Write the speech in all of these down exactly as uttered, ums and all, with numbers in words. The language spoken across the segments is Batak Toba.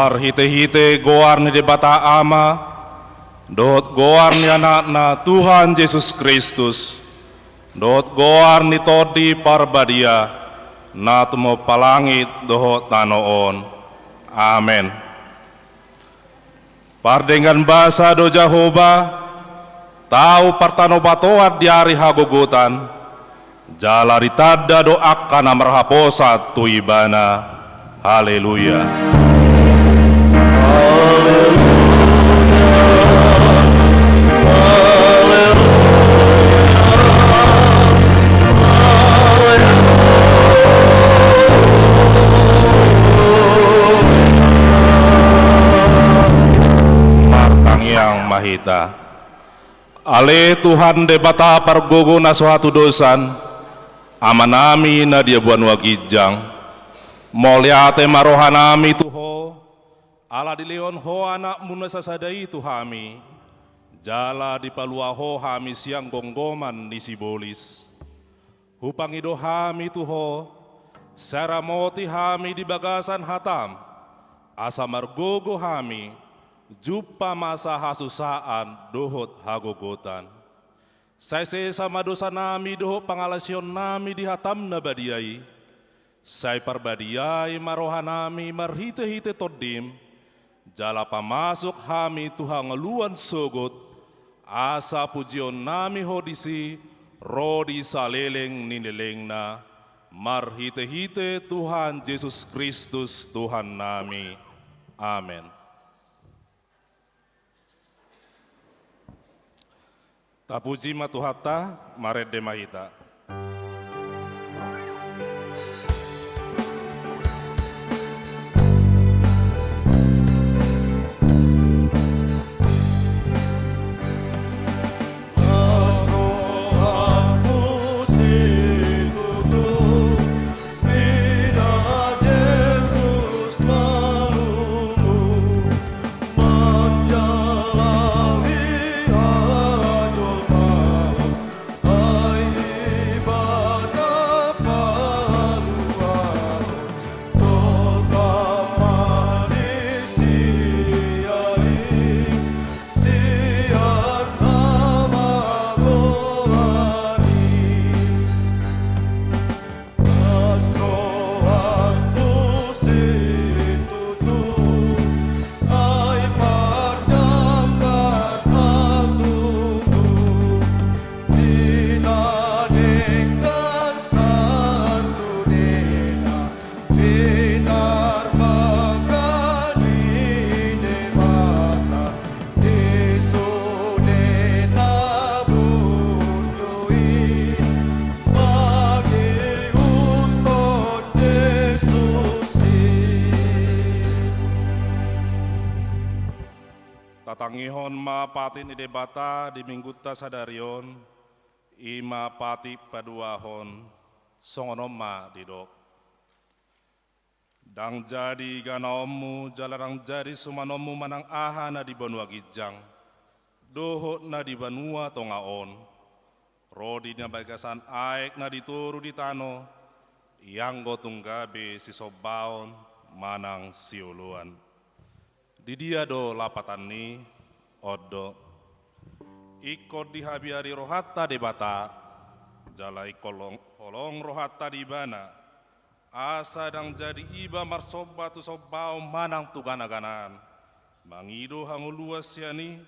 Marhite-hite goar ni Debata Ama, dohot goar ni Anakna Tuhan Jesus Kristus, dohot goar ni Tondi Parbadia, na tumompa langit dohot tano on. Amen. Pardenggan basa do Jahowa, tau partanobatoan di ari hagogotan, jala ditanda do angka na marhaposan tu Ibana. Haleluya. Martangiang ma hita. Ale Tuhan Debata pargogo na so hatudosan, Amanami na di banua ginjang, mauliate ma rohanami tu Ho, ala dilehon Ho Anakmu na sasada i tu hami, jala dipalua Ho hami sian gomgoman ni sibolis. Hupangido hami tu Ho, sai ramoti hami di bagasan hataM, asa margogo hami, jumpa masa hasusaan dohot hagogotan. Sai sesa ma dosanami dohot pangalaosionnami di hataM na badia i, sai parbadiai ma rohanami marhite-hite TondiM, jala pamasuk hami tu hangoluan sogot, asa pujionnami Ho disi ro di saleleng ni lelengna, marhite-hite Tuhan Jesus Kristus Tuhannami. Amen. Tapuji ma Tuhanta, marende ma hita. Tatangihon ma patik ni Debata di Minggunta sadari on, i ma patik paduahon, songon on ma didok. Ndang jadi ganaonmu, jala ndang jadi sumanonmu manang aha na di banua ginjang, dohot na di banua tonga on, ro di na bagasan aek na di toru di tano, ianggo tung gabe sisombaon manang sioloan. Di dia do lapatan ni on do. Ingkon dihabiari rohanta Debata, jala ingkon long-, holong rohanta di Ibana, asa ndang jadi iba marsomba tu sombaon manang tu gana-ganaan, mangido hangoluan sian i,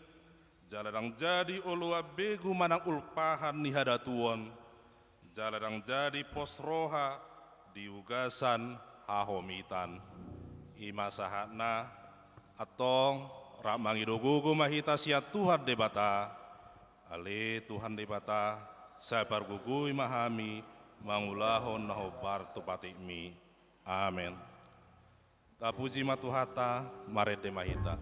jala ndang jadi oloan begu manang ulpahan ni hadatuon, jala ndang jadi pos roha di ugasan hahomitan. I ma sahatna. Antong, rap mangido gogo ma hita sian Tuhan Debata. Ale Tuhan Debata, sai pargogoi ma hami mangulahon na hombar tu patikmi. Amen. Tapuji ma Tuhanta, marende ma hita.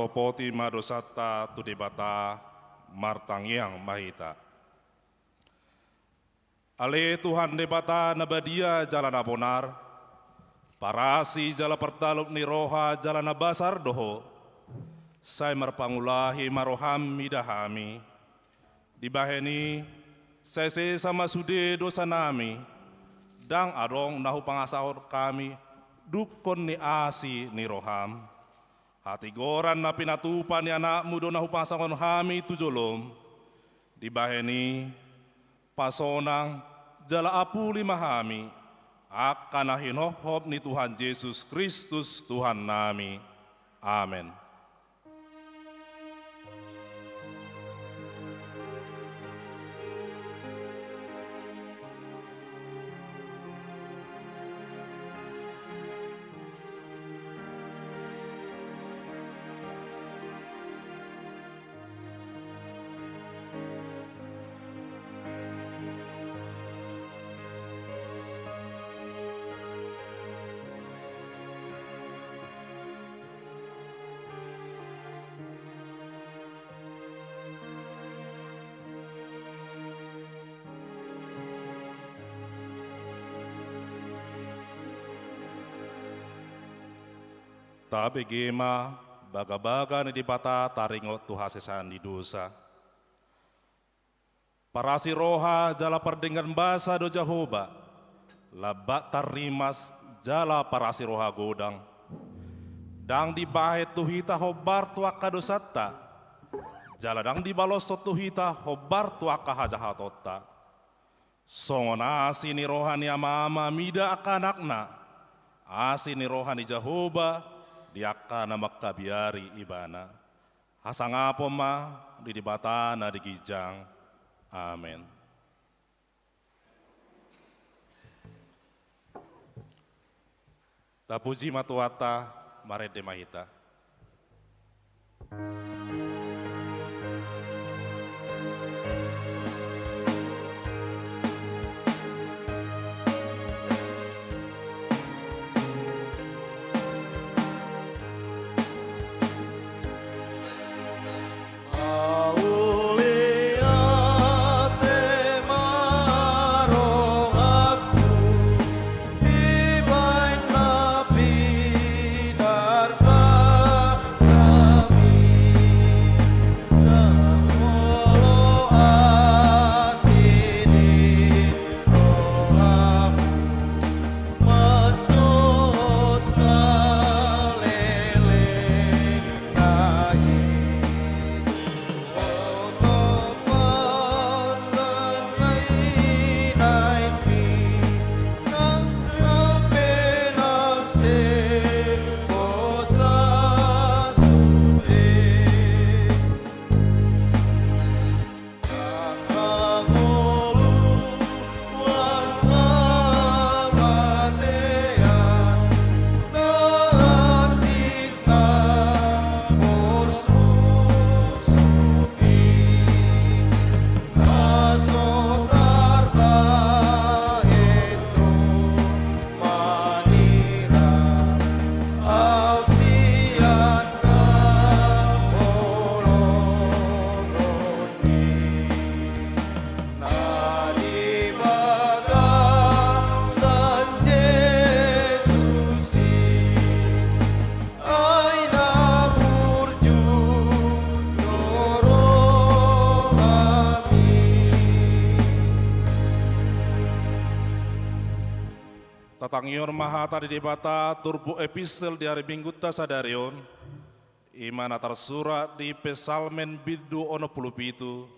Sopoti ma dosanta tu Debata, martangiang ma hita. Ale Tuhan Debata na badia jala na bonar, parasi jala partalup ni roha jala na basar do Ho, sai marpangulahi ma roham mida hami. Dibahen i, sai sesa ma sude dosanami, ndang adong na hupangasahon hami dungkon ni asi ni roham. Hatigoran na pinatupa ni Anakmu do na hupangasahon hami tu jolom. Dibahen i, pasonang jala apuli ma hami, angka na hinophop ni Tuhan Jesus Kristus Tuhannami. Amen. Tabege ma bagabaga ni Debata taringot tu hasesaan ni dosa. Parasi roha jala pardenggan basa do Jahowa, lambat tarrimas jala parasi roha godang. Ndang dibahen tu hita hombar tu angka dosanta, jala ndang dibaloshon tu hita hombar tu angka hajahatonta. Songon asi ni roha ni ama-ama mida angka anakna, asi ni roha ni Jahowa di angka na mangkabiari Ibana. Hasangapon ma di Debata na di ginjang. Amen. Tapuji ma Tuhanta, marende ma hita. Tatangihon ma hata ni Debata turpuk epistel di ari Minggunta sadari on, i ma na tarsurat di Psalmen bindu onom pulu pitu,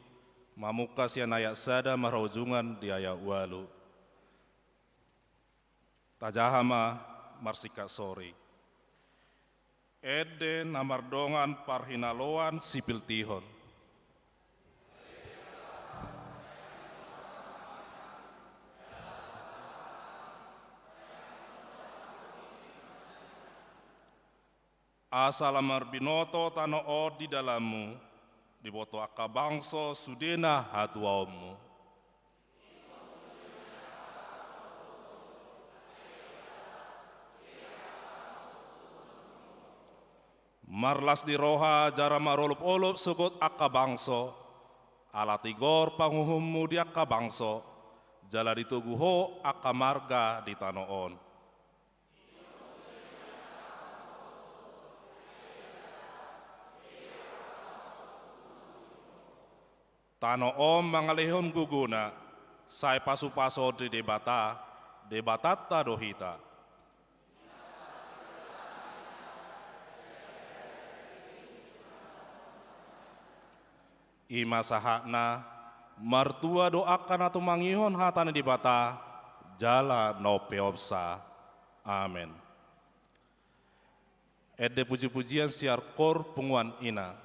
mamungka sian ayat sada marhaujungan di ayat ualu. Tajaha ma marsingkat sori. Ende na mardongan parhinaloan sipiltihon. Asa lam marbinoto tano on di dalanmu, diboto angka bangso sudena hatuaonmu. Marlas ni roha jala marolopolop sogot angka bangso, ala tigor panguhummu di angka bangso, jala ditogu ho angka marga di tano on. Tano on mangalehon gogona, sai pasupasuon ni Debata, Debatanta do hita. I ma sahatna, martua do angka na tumangihon hata ni Debata, jala na umpeopsa. Amen. Ende pujipujian sian kor punguan ina.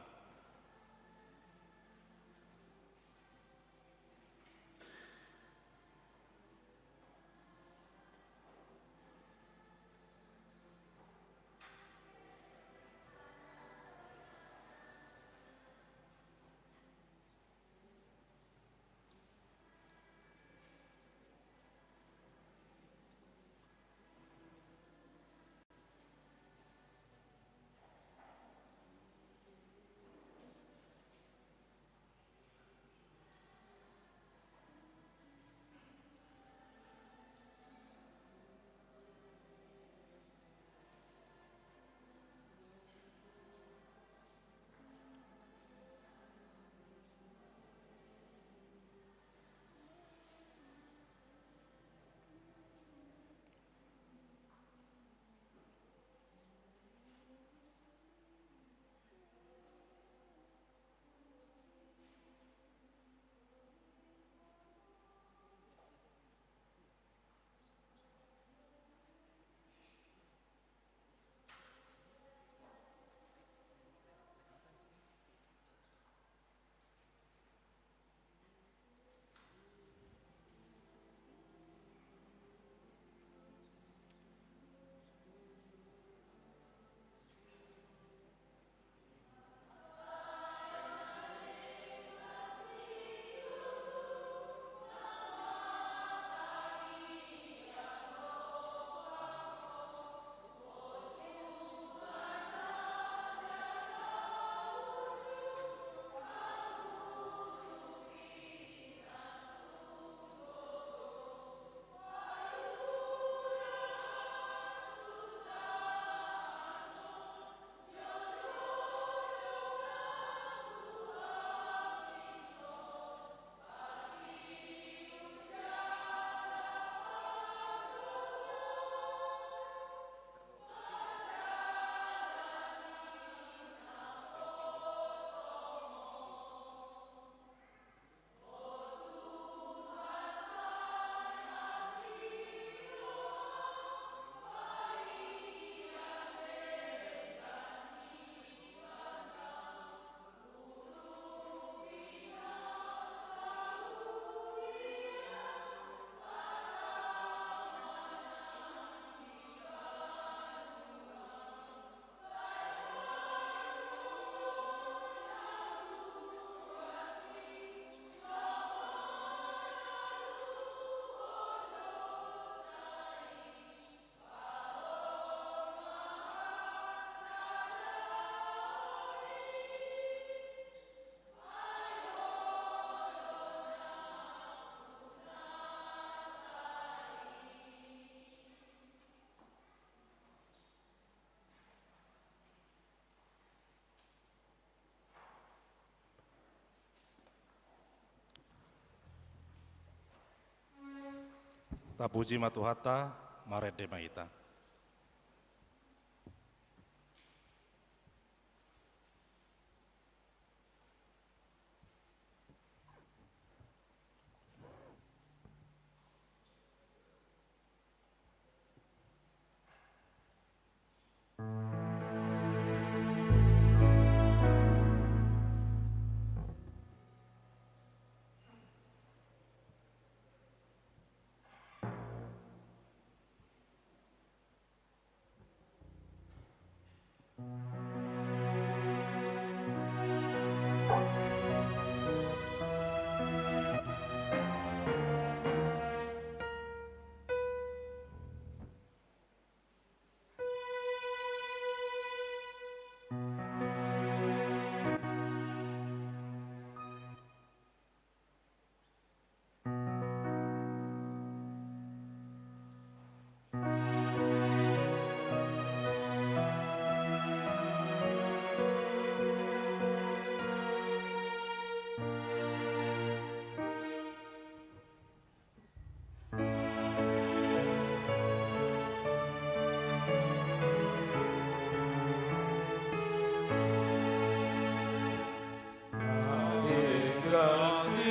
Tapuji ma Tuhanta, marende ma hita.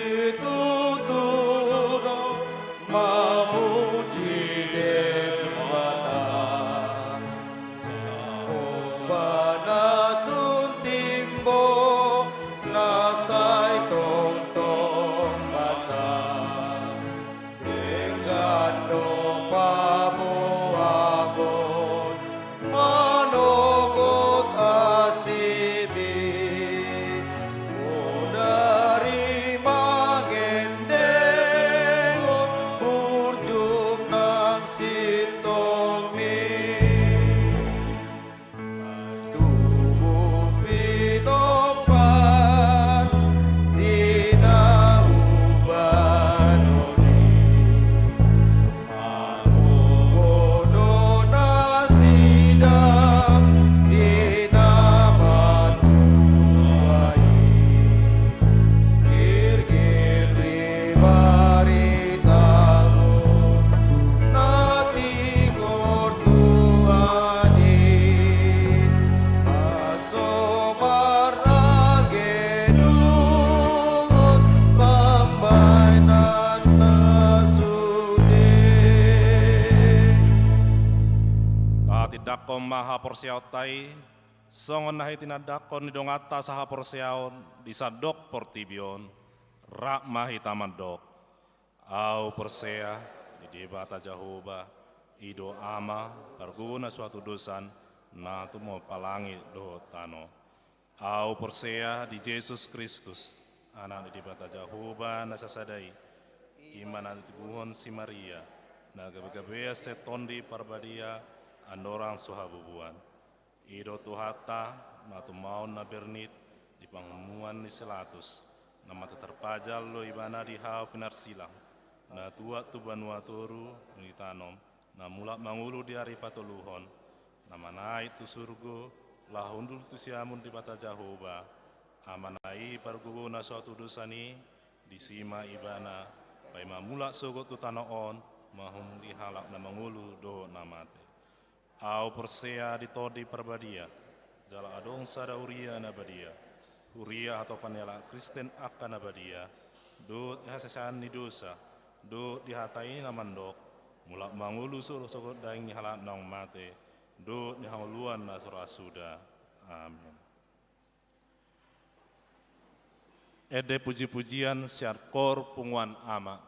Situtu do mamuji Debata, Jahowa na sun timbo, na sai tongtong basa. Denggan do paboahon manogot asimi, bodari mangendehon burju nang sintongmi. Tubu pinomparhu di na hubanon i, margogo do nasida di na matua i. Girgir ni barita na tigor Tuhan i, aso marhagedongan pambahenan sasude. Tatindangkon ma haporseaonta i, songon na hitinandangkon ni donganta sahaporseaon di sandok portibi on. Rap ma hita mandok: Ahu porsea di Debata Jahowa, i do Ama, pargogo na so hatudosan, na tumompa langit dohot tano. Ahu porsea di Jesus Kristus, Anak ni Debata Jahowa na sasada i, i ma na titubuhon si Maria, na gabegabean sian Tondi Parbadia, andorang so habubuan. I do Tuhanta, na tumaon na bernit di pangomoan ni si Latus, na mate tarpajal do Ibana di hau pinarsilang, na tuat tu banua toru, dung ditanom, na mulak mangolu di ari patoluhon, na manaek tu surgo, laho hundul tu siamun Debata Jahowa, Amana i pargogo na so hatudosan i. Disi ma Ibana paima mulak sogot tu tano on, manghorhon halak na mangolu dohot na mate. Ahu porsea di Tondi Parbadia, jala adong sada huria na badia, huria hatopan ni halak Kristen angka na badia, dohot di hasesaan ni dosa, dohot di hata i na mandok, mulak mangolu so-, sogot daging ni halak naung mate, dohot di hangoluan na so ra suda. Amen. Ende puji-pujian sian kor punguan Ama.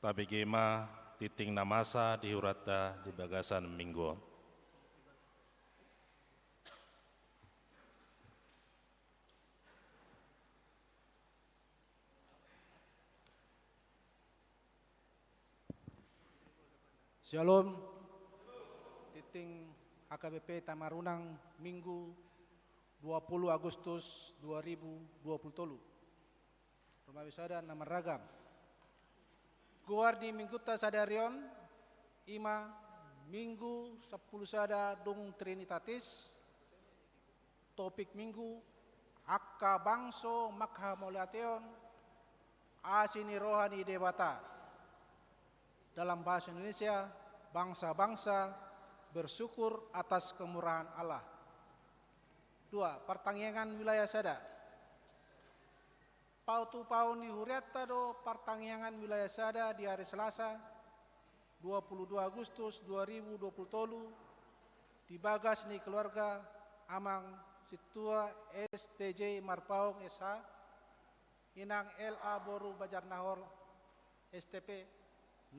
Tabege ma tingting na masa di huranta di bagasan minggu on. Syalom. Tingting H K B P Tamarunang, Minggu, dua puluh Agustus dua ribu dua puluh tolu. Romawi sada na marragam. Goar ni minggunta sadari on, i ma Minggu sampulu sada dung Trinitatis, topik minggu, angka bangso manghamauliatehon asi ni roha ni Debata. Dalam bahasa Indonesia, bangsa-bangsa bersyukur atas kemurahan Allah. Dua, partangiangan wilayah sada. Patupaon ni hurianta do partangiangan wilayah sada di ari Selasa, dua puluh dua Agustus dua ribu dua puluh tolu, di bagas ni keluarga Amang Sintua S T J Marpaung S H, Inang L A boru Bajarnahor S T P,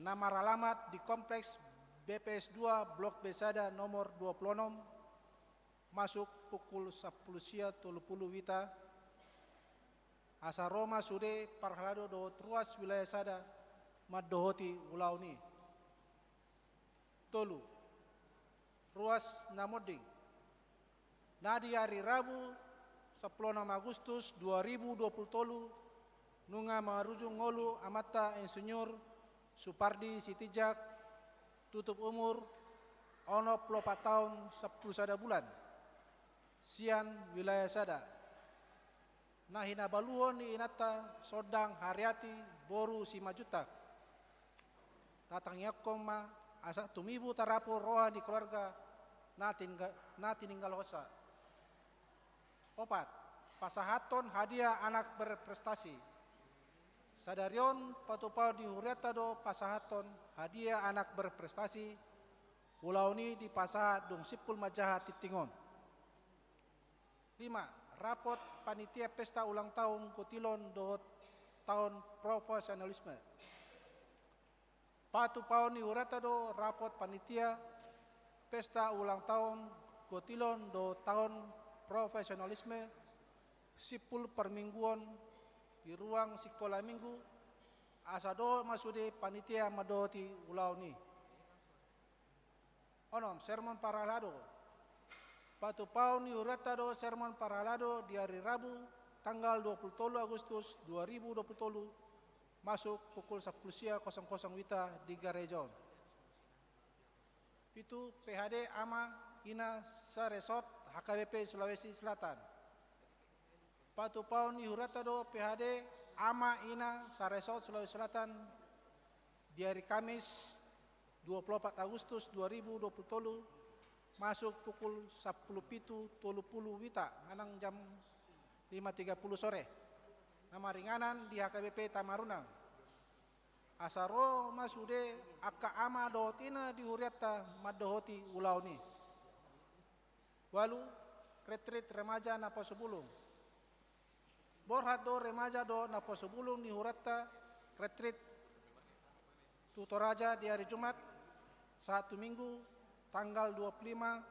na maralamat di Kompleks B P S dua Blok B sada nomor dua puluh enam, masuk pukul sampulu sia tolu pulu wita, asa ro ma sude parhalado dohot ruas wilayah sada mandohoti ulaon i. Tolu, ruas na monding. Na di ari Rabu, sampulu enam Agustus dua ribu dua puluh tolu, nunga marujung ngolu amanta Insinyur Supardi Sitinjak, tutup umur onom pulu opat taon sampulu sada bulan, sian wilayah sada. Na hinabaluhon ni inanta Sondang Hariati boru Simanjuntak. Tatangiangkon ma asa tumibu tarapul roha ni keluarga na tiningga-, na tininggalhonsa. Opat, pasahathon hadiah anak berprestasi. Sadari on patupaon ni hurianta do pasahathon hadiah anak berprestasi, ulaon i dipasahat dung simpul manjaha tingting on. Lima, rapot panitia pesta ulang tahun gotilon dohot tahun profesionalisme. Patupaon ni hurianta do rapot panitia pesta ulang tahun gotilon dohot tahun profesionalisme simpul parmingguon di ruang sikola minggu, asa dohot ma sude panitia mandohoti ulaon i. Onom, sermon parhalado. Patupaon ni hurianta do sermon parhalado di ari Rabu, tanggal dua puluh tolu Agustus dua ribu dua puluh tolu, masuk pukul sampulu sia kosong kosong wita di gareja on. Pitu, P H D ama ina saresort H K B P Sulawesi Selatan. Patupaon ni hurianta do P H D ama ina saresort Sulawesi Selatan di ari Kamis, dua puluh opat Agustus dua ribu dua puluh tolu, masuk pukul sampulu pitu tolu pulu wita manang jam lima tiga pulu sore, na maringanan di H K B P Tamarunang. Asa ro ma sude angka ama dohot ina di hurianta mandohoti ulaon i. Ualu, retreat remaja Naposobulung. Borhat do remaja dohot Naposobulung ni hurianta retreat tu Toraja di ari Jumat sahat tu Minggu, tanggal dua pulu lima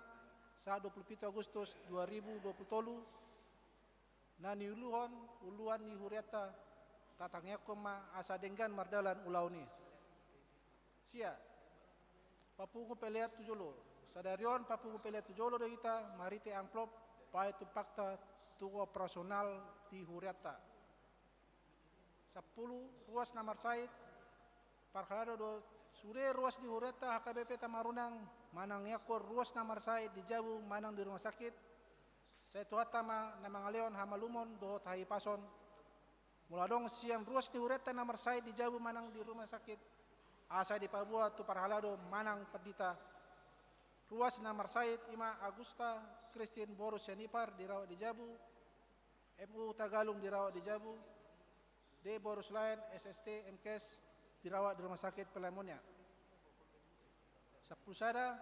sahat dua pulu pitu Agustus dua ribu dua pulu tolu. Na niuluhon uluan ni hurianta, tatangiangkon ma asa denggan mardalan ulaon i. Sia, papungu pelean tu jolo. Sadari on papungu pelean tu jolo do hita marhite amplop, bahen tumpakta tu operasional di hurianta. Sampulu, ruas na marsahit, parhalado dohot sude ruas ni hurianta H K B P Tamarunang, manangiangkon ruas na marsahit di jabu manang di rumah sakit. Sai Tuhanta ma na mangalehon hamalumon dohot hahipason. Molo adong sian ruas ni hurianta na marsahit di jabu manang di rumah sakit, asa dipaboa tu parhalado manang pandita. Ruas na marsahit i ma Agusta Christine boru Sianipar dirawat di jabu, M U Tagalung dirawat di jabu, D boru Selaen S S T M Kes dirawat di Rumah Sakit Pelamonia. Sampulu sada,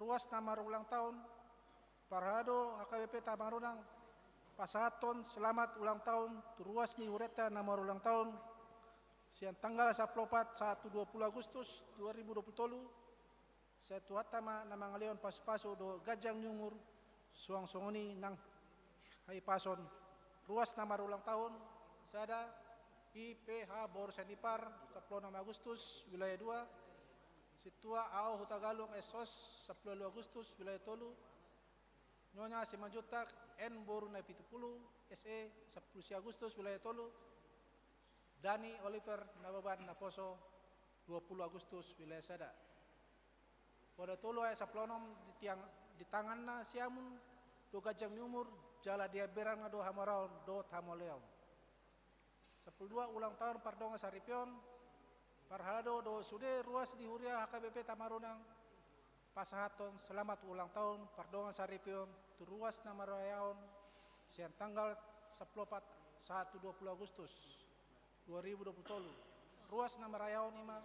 ruas na marulang tahun, parhalado H K B P Tamarunang pasahathon selamat ulang tahun tu ruas ni hurianta na marulang tahun, Sian tanggal sampulu opat sahat tu dua pulu Agustus dua ribu dua pulu tolu, sai Tuhanta ma na mangalehon pasupasu dohot ganjang ni umur, suang songon i nang hahipason. Ruas na marulang tahun, sada, I P H boru Sianipar, sampulu onom Agustus, wilayah dua, Sintua Ao Hutagalung S O S, sampulu ualu Agustus, wilayah tolu, Nyonya Simanjuntak N boru Napitupulu, S E, sampulu sia Agustus, wilayah tolu, Dani Oliver Nababan Naposo, dua pulu Agustus, wilayah sada. Poda tolu ayat sampulu onom, di tiang, di tanganna siamun do ganjang ni umur, jala di amberanna do hamoraon dohot hamauliateon. Sampulu dua ulang tahun pardongan saripeon, parhalado dohot sude ruas di huria H K B P Tamarunang, pasahathon selamat ulang tahun pardongan saripeon tu ruas na marayahon sian tanggal sampulu opat sahat tu dua pulu Agustus dua ribu dua pulu tolu. Ruas na marayahon i ma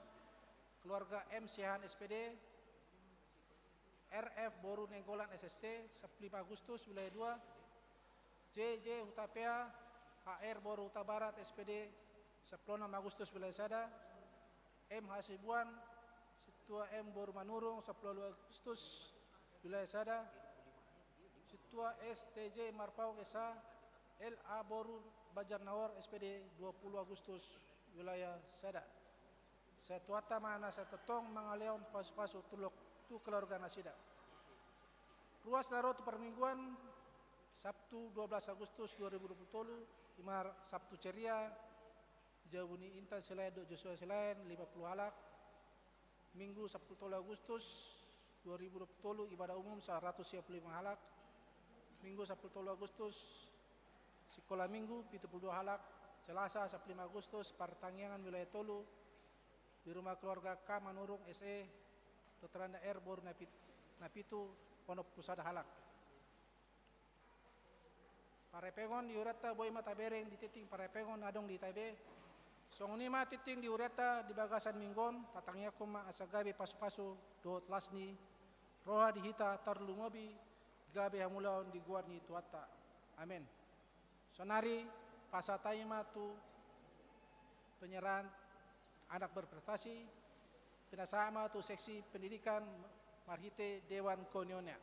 keluarga M Siahaan S P D, R F boru Nainggolan S S T, sampulu lima Agustus, wilayah dua, J J Hutapea, H R boru Hutabarat S P D, sampulu onom Agustus, wilayah sada, M Hasibuan, Sintua M boru Manurung, sampulu ualu Agustus, wilayah sada, Sintua S T J Marpaung S H, L A boru Banjarnahor S P D, dua pulu Agustus, wilayah sada. Sai Tuhanta ma na sai tongtong mangalehon pasupasu tu lo-, tu keluarga nasida. Ruas na ro tu parmingguan, Sabtu dua belas Agustus dua ribu dua puluh tolu, i ma Sabtu ceria, jabu ni Intan Silaen dohot Joshua Silaen, lima puluh halak. Minggu sampulu tolu Agustus dua ribu dua puluh tolu, ibadah umum saratus sia puluh lima halak. Minggu sampulu tolu Agustus, sikola minggu pitu puluh dua halak. Selasa sampulu lima Agustus, partangiangan wilayah tolu di rumah keluarga K Manurung S E, dohot Randa R boru Napit-, Napitu, onom puluh sada halak. Parhepengon di hurianta boi ma tabereng di tingting parhepengon na adong di hita be. Songon i ma tingting di hurianta di bagasan minggu on, tatangiangkon ma asa gabe pasupasu dohot las ni roha di hita, tarlumobi gabe hamuliaon di goar ni Tuhanta. Amen. Saonari pasahat hami ma tu penyerahan anak berprestasi, pinasahat ma tu seksi pendidikan marhite Dewan Koinonia.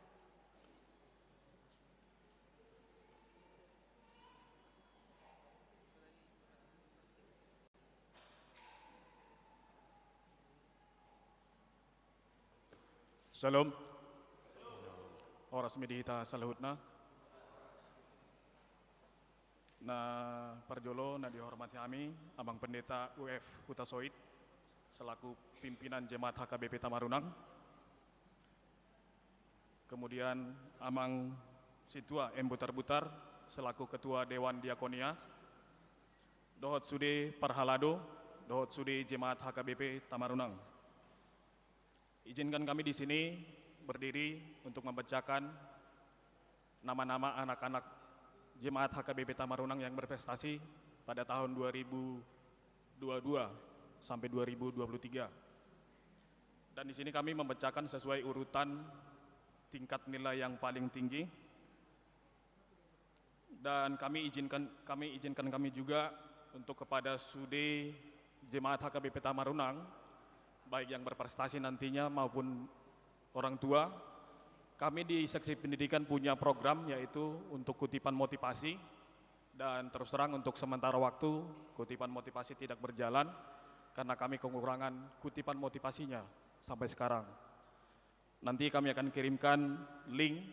Syalom. Horas ma di hita saluhutna. Na parjolo na dihormati hami Amang Pendeta U F Hutasoit selaku pimpinan Jemaat H K B P Tamarunang. Kemudian Amang Sintua M Butarbutar selaku Ketua Dewan Diakonia. Dohot sude parhalado, dohot sude Jemaat H K B P Tamarunang. Izinkan kami di sini berdiri untuk membacakan nama-nama anak-anak Jemaat H K B P Tamarunang yang berprestasi pada tahun dua ribu dua puluh dua sampai dua ribu dua puluh tiga. Dan di sini kami membacakan sesuai urutan tingkat nilai yang paling tinggi. Dan kami izinkan, kami izinkan kami juga untuk kepada sude Jemaat H K B P Tamarunang, baik yang berprestasi nantinya maupun orang tua. Kami di Seksi Pendidikan punya program, yaitu untuk kutipan motivasi. Dan terus terang, untuk sementara waktu, kutipan motivasi tidak berjalan karena kami kekurangan kutipan motivasinya sampai sekarang. Nanti kami akan kirimkan link,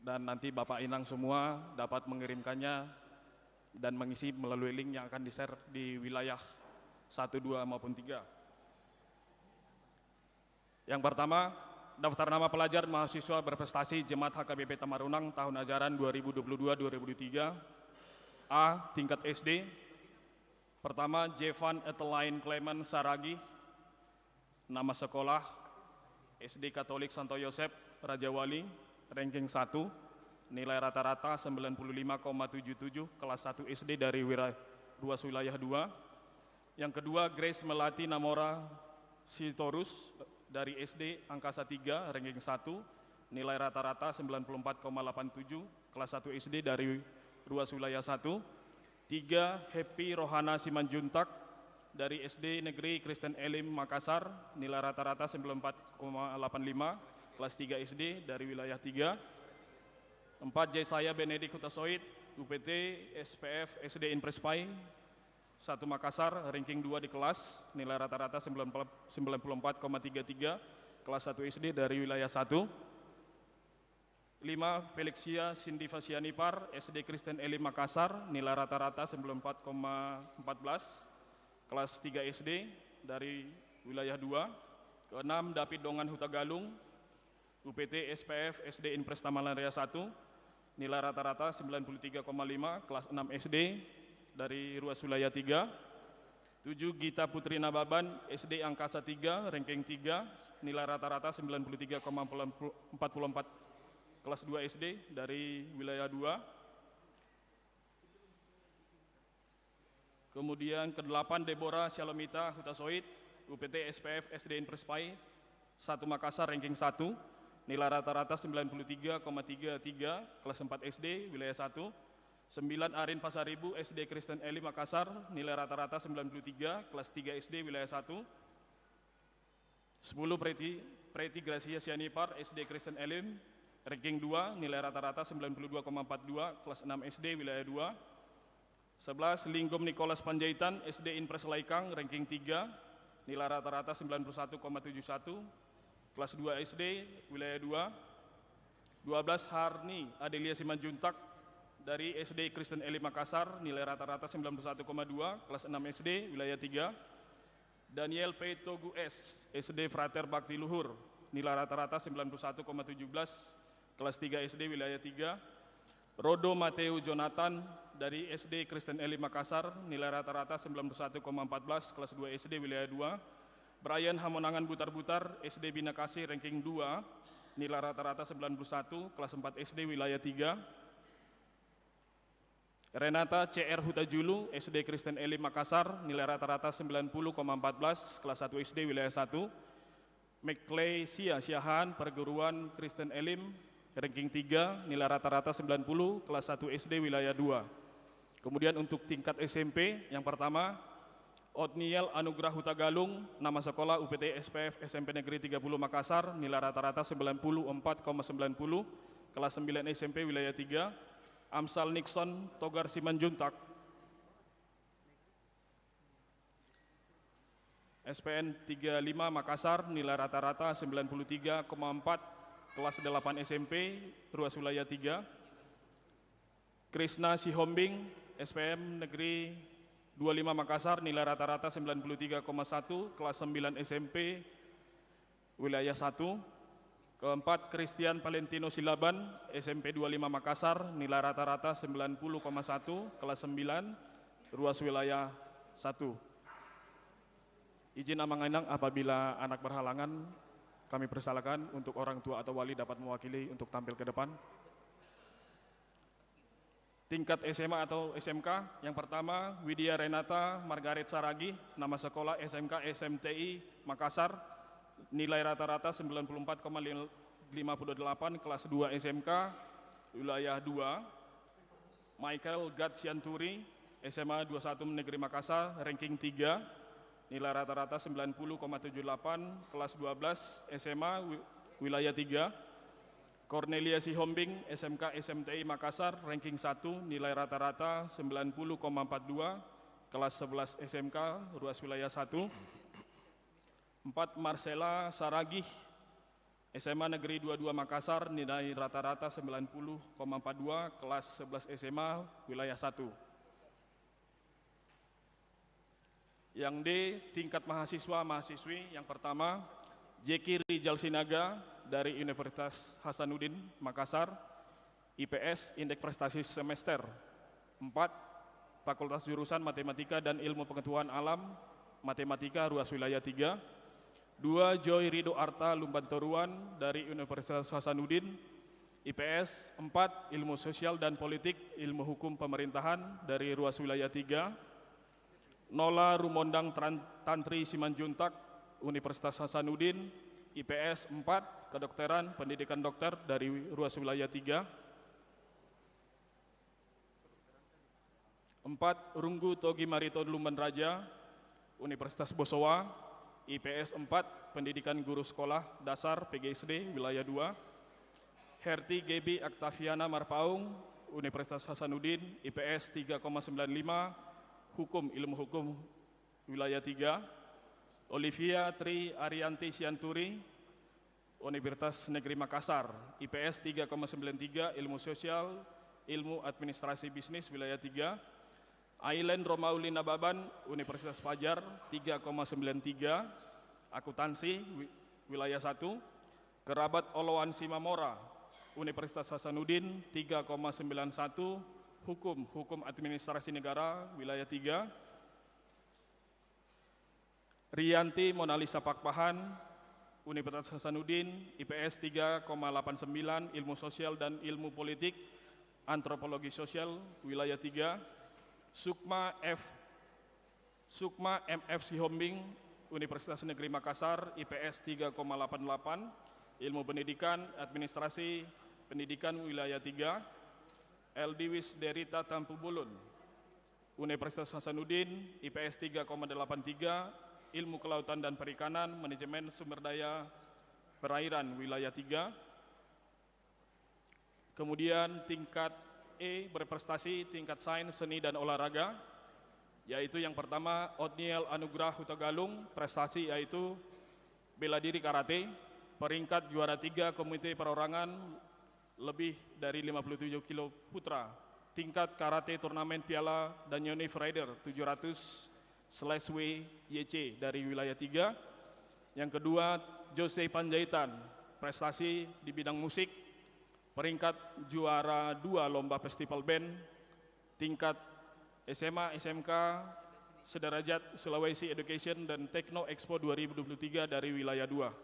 dan nanti Bapak Inang semua dapat mengirimkannya dan mengisi melalui link yang akan di-share di wilayah satu, dua, maupun tiga. Yang pertama, daftar nama pelajar mahasiswa berprestasi Jemaat H K B P Tamarunang tahun ajaran dua ribu dua puluh dua dua ribu dua puluh tiga. A, tingkat S D. Pertama, Jevan Eteline Clement Saragih. Nama sekolah, S D Katolik Santo Yosep, Rajawali, ranking satu, nilai rata-rata sembilan puluh lima koma tujuh tujuh, kelas satu S D dari Wira-, Ruas Wilayah dua. Yang kedua, Grace Melati Namora Sitorus dari S D Angkasa tiga, ranking satu, nilai rata-rata sembilan puluh empat koma delapan tujuh, kelas satu S D dari Ruas Wilayah satu. Tiga, Happy Rohana Simanjuntak, dari S D Negeri Kristen Elim Makassar, nilai rata-rata sembilan puluh empat koma delapan lima, kelas tiga S D dari wilayah tiga. Empat, Jesaya Benedik Hutasoit, U P T, S P F, S D Inpres Pai, satu Makassar, ranking dua di kelas, nilai rata-rata sembilan puluh, sembilan puluh empat koma tiga tiga, kelas satu S D dari wilayah satu. Lima, Felixia Sindifasianipar, S D Kristen Elim Makassar, nilai rata-rata sembilan puluh empat koma empat belas, kelas tiga S D dari wilayah dua. Keenam, David Dongan Hutagalung, U P T S P F S D Inpres Tamalarea satu, nilai rata-rata sembilan puluh tiga koma lima, kelas enam S D dari ruas wilayah tiga. Tujuh, Gita Putri Nababan, S D Angkasa tiga, ranking tiga, nilai rata-rata sembilan puluh tiga koma empat puluh empat, kelas dua S D dari wilayah dua. Kemudian kedelapan, Deborah Shalomita Hutasoit, U P T S P F S D Inpres Pai, satu Makassar, ranking satu, nilai rata-rata sembilan puluh tiga koma tiga tiga, kelas empat S D wilayah satu. Sembilan, Arin Pasaribu, S D Kristen Elim Makassar, nilai rata-rata sembilan puluh tiga, kelas tiga S D wilayah satu. Sepuluh, Preti, Preti Gracia Sianipar, S D Kristen Elim, ranking dua, nilai rata-rata sembilan puluh dua koma empat dua, kelas enam S D wilayah dua. Sebelas, Linggom Nicholas Panjaitan, S D Inpres Laikang, ranking tiga, nilai rata-rata sembilan puluh satu koma tujuh satu, kelas dua S D wilayah dua. Dua belas, Harni Adelia Simanjuntak dari S D Kristen Elim Makassar, nilai rata-rata sembilan puluh satu koma dua, kelas enam S D wilayah tiga. Daniel P Togu S, S D Frater Bakti Luhur, nilai rata-rata sembilan puluh satu koma tujuh belas, kelas tiga S D wilayah tiga. Rodo Mateo Jonathan dari S D Kristen Elim Makassar, nilai rata-rata sembilan puluh satu koma empat belas, kelas dua S D wilayah dua. Brian Hamonangan Butarbutar, S D Bina Kasih, ranking dua, nilai rata-rata sembilan puluh satu, kelas empat S D wilayah tiga. Renata C R Hutajulu, S D Kristen Elim Makassar, nilai rata-rata sembilan puluh koma empat belas, kelas satu S D wilayah satu. Meklesia Siahaan, Perguruan Kristen Elim, ranking tiga, nilai rata-rata sembilan puluh, kelas satu S D wilayah dua. Kemudian untuk tingkat S M P, yang pertama, Otniel Anugrah Hutagalung, nama sekolah U P T S P F S M P Negeri tiga puluh Makassar, nilai rata-rata sembilan puluh empat koma sembilan puluh, kelas sembilan S M P wilayah tiga. Amsal Nixon Togar Simanjuntak, S P N tiga lima Makassar, nilai rata-rata sembilan puluh tiga koma empat, kelas delapan S M P, ruas wilayah tiga. Krisna Sihombing, S P M Negeri dua lima Makassar, nilai rata-rata sembilan puluh tiga koma satu, kelas sembilan S M P, wilayah satu. Keempat, Christian Valentino Silaban, S M P dua lima Makassar, nilai rata-rata sembilan puluh koma satu, kelas sembilan, ruas wilayah satu. Izin Amang Inang, apabila anak berhalangan, kami persilakan untuk orang tua atau wali dapat mewakili untuk tampil ke depan. Tingkat S M A atau S M K, yang pertama, Widya Renata Margaret Saragih, nama sekolah S M K S M T I Makassar, nilai rata-rata sembilan puluh empat koma lima puluh delapan, kelas dua S M K, wilayah dua. Michael Gad Sianturi, S M A dua satu Negeri Makassar, ranking tiga, nilai rata-rata sembilan puluh koma tujuh delapan, kelas dua belas S M A wi-, wilayah tiga. Cornelia Sihombing, S M K S M T I Makassar, ranking satu, nilai rata-rata sembilan puluh koma empat dua, kelas sebelas S M K, ruas wilayah satu. Empat, Marcella Saragih, S M A Negeri dua dua Makassar, nilai rata-rata sembilan puluh koma empat dua, kelas sebelas S M A, wilayah satu. Yang D, tingkat mahasiswa, mahasiswi, yang pertama, Jeki Rijal Sinaga dari Universitas Hasanuddin, Makassar, I P S, indeks prestasi semester empat, Fakultas Jurusan Matematika dan Ilmu Pengetahuan Alam, Matematika, ruas wilayah tiga. Dua, Joy Rido Arta Lumban Toruan dari Universitas Hasanuddin, I P S empat, Ilmu Sosial dan Politik, Ilmu Hukum Pemerintahan dari ruas wilayah tiga. Nola Rumondang Tran-, Tantri Simanjuntak, Universitas Hasanuddin, I P S empat, Kedokteran, Pendidikan Dokter dari ruas wilayah tiga. Empat, Runggu Togi Mariton Lumban Raja, Universitas Bosowa, I P S empat, Pendidikan Guru Sekolah Dasar, P G S D, Wilayah dua. Herti Gebi Octaviana Marpaung, Universitas Hasanuddin, I P S tiga koma sembilan lima, Hukum, Ilmu Hukum, Wilayah tiga. Olivia Tri Arianti Sianturi, Universitas Negeri Makassar, I P S tiga koma sembilan tiga, Ilmu Sosial, Ilmu Administrasi Bisnis, Wilayah tiga. Ailen Romauli Nababan, Universitas Fajar, tiga koma sembilan tiga, Akuntansi, wi-, Wilayah satu. Kerabat Oloan Simamora, Universitas Hasanuddin, tiga koma sembilan satu, Hukum, Hukum Administrasi Negara, Wilayah tiga. Rianti Monalisa Pakpahan, Universitas Hasanuddin, I P S tiga koma delapan sembilan, Ilmu Sosial dan Ilmu Politik, Antropologi Sosial, Wilayah tiga. Sukma F, Sukma M F Sihombing, Universitas Negeri Makassar, I P S tiga koma delapan delapan, Ilmu Pendidikan, Administrasi Pendidikan, Wilayah tiga. Eldiwis Derita Tampubulun, Universitas Hasanuddin, I P S tiga koma delapan tiga, Ilmu Kelautan dan Perikanan, Manajemen Sumber Daya Perairan, Wilayah tiga. Kemudian tingkat E berprestasi tingkat sains, seni, dan olahraga, yaitu yang pertama Otniel Anugrah Hutagalung, prestasi yaitu bela diri karate, peringkat juara tiga Komite Perorangan lebih dari lima puluh tujuh kilo putra, tingkat karate turnamen Piala Danyoni Frieder tujuh ratus slash W Y C dari wilayah tiga. Yang kedua, Jose Panjaitan, prestasi di bidang musik, peringkat juara dua lomba festival band, tingkat S M A, S M K, sederajat Sulawesi Education dan Techno Expo dua ribu dua puluh tiga dari wilayah dua.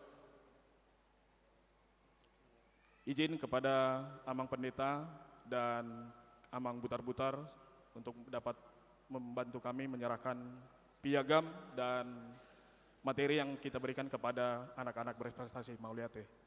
Izin kepada Amang Pendeta dan Amang Butar-Butar untuk dapat membantu kami menyerahkan piagam dan materi yang kita berikan kepada anak-anak berprestasi. Mauliate.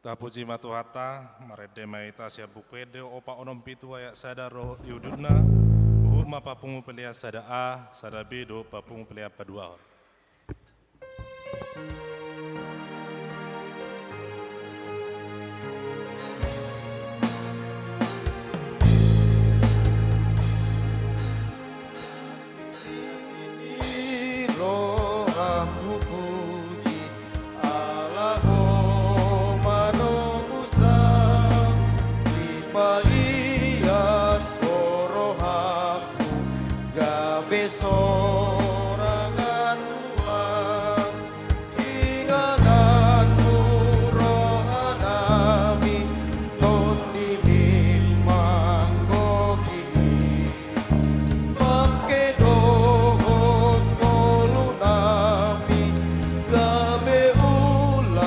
Tapuji ma Tuhanta, marende ma hita sian Buku Ende opat onom pitu ayat sada ro di udutna, huhut ma papungu pelean sada A, sada B dohot papungu pelean paduahon. Roham hupuji, ala Ho manogusa, dipalias Ho rohangku, gabe sorangan Tuhan. Inganan tu roha nami, Tondi lim manggohi, pangke dohot ngolu nami, gabe ulaulami.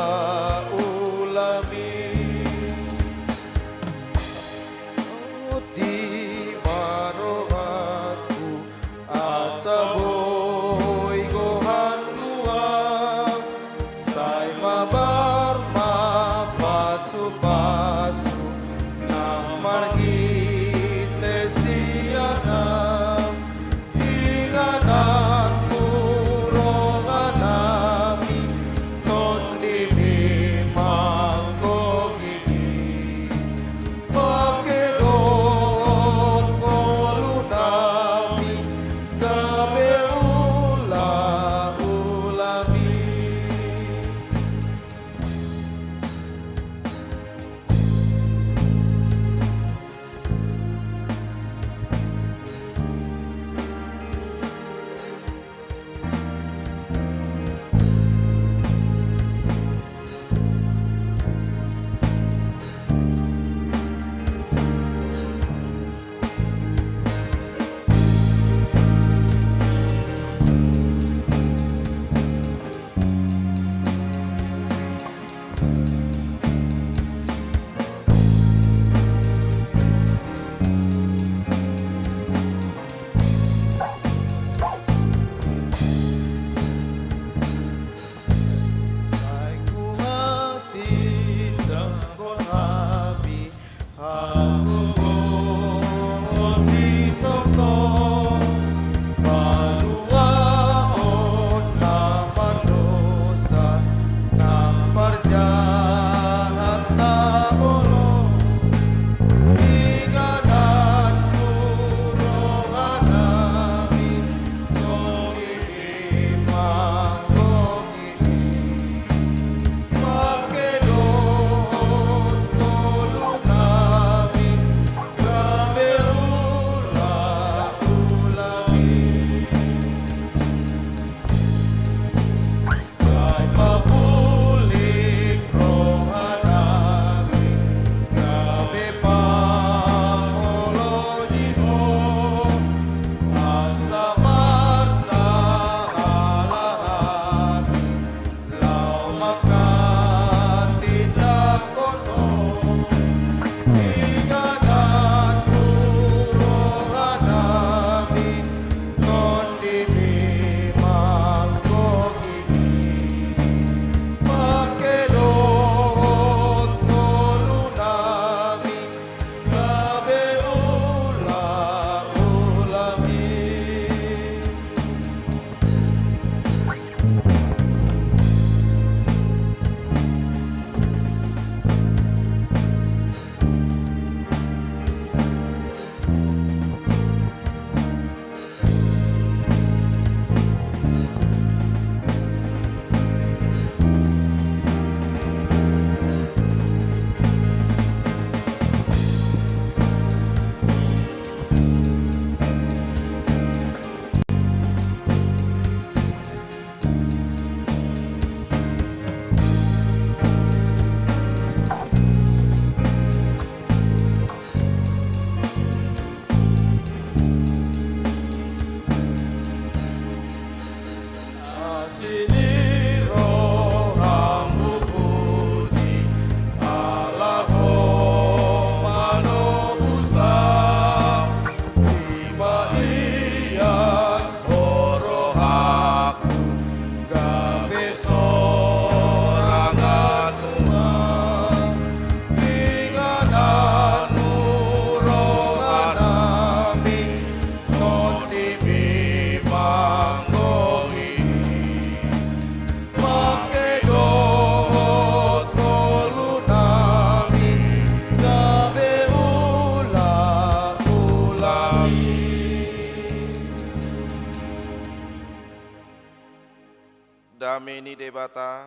Dame ni Debata,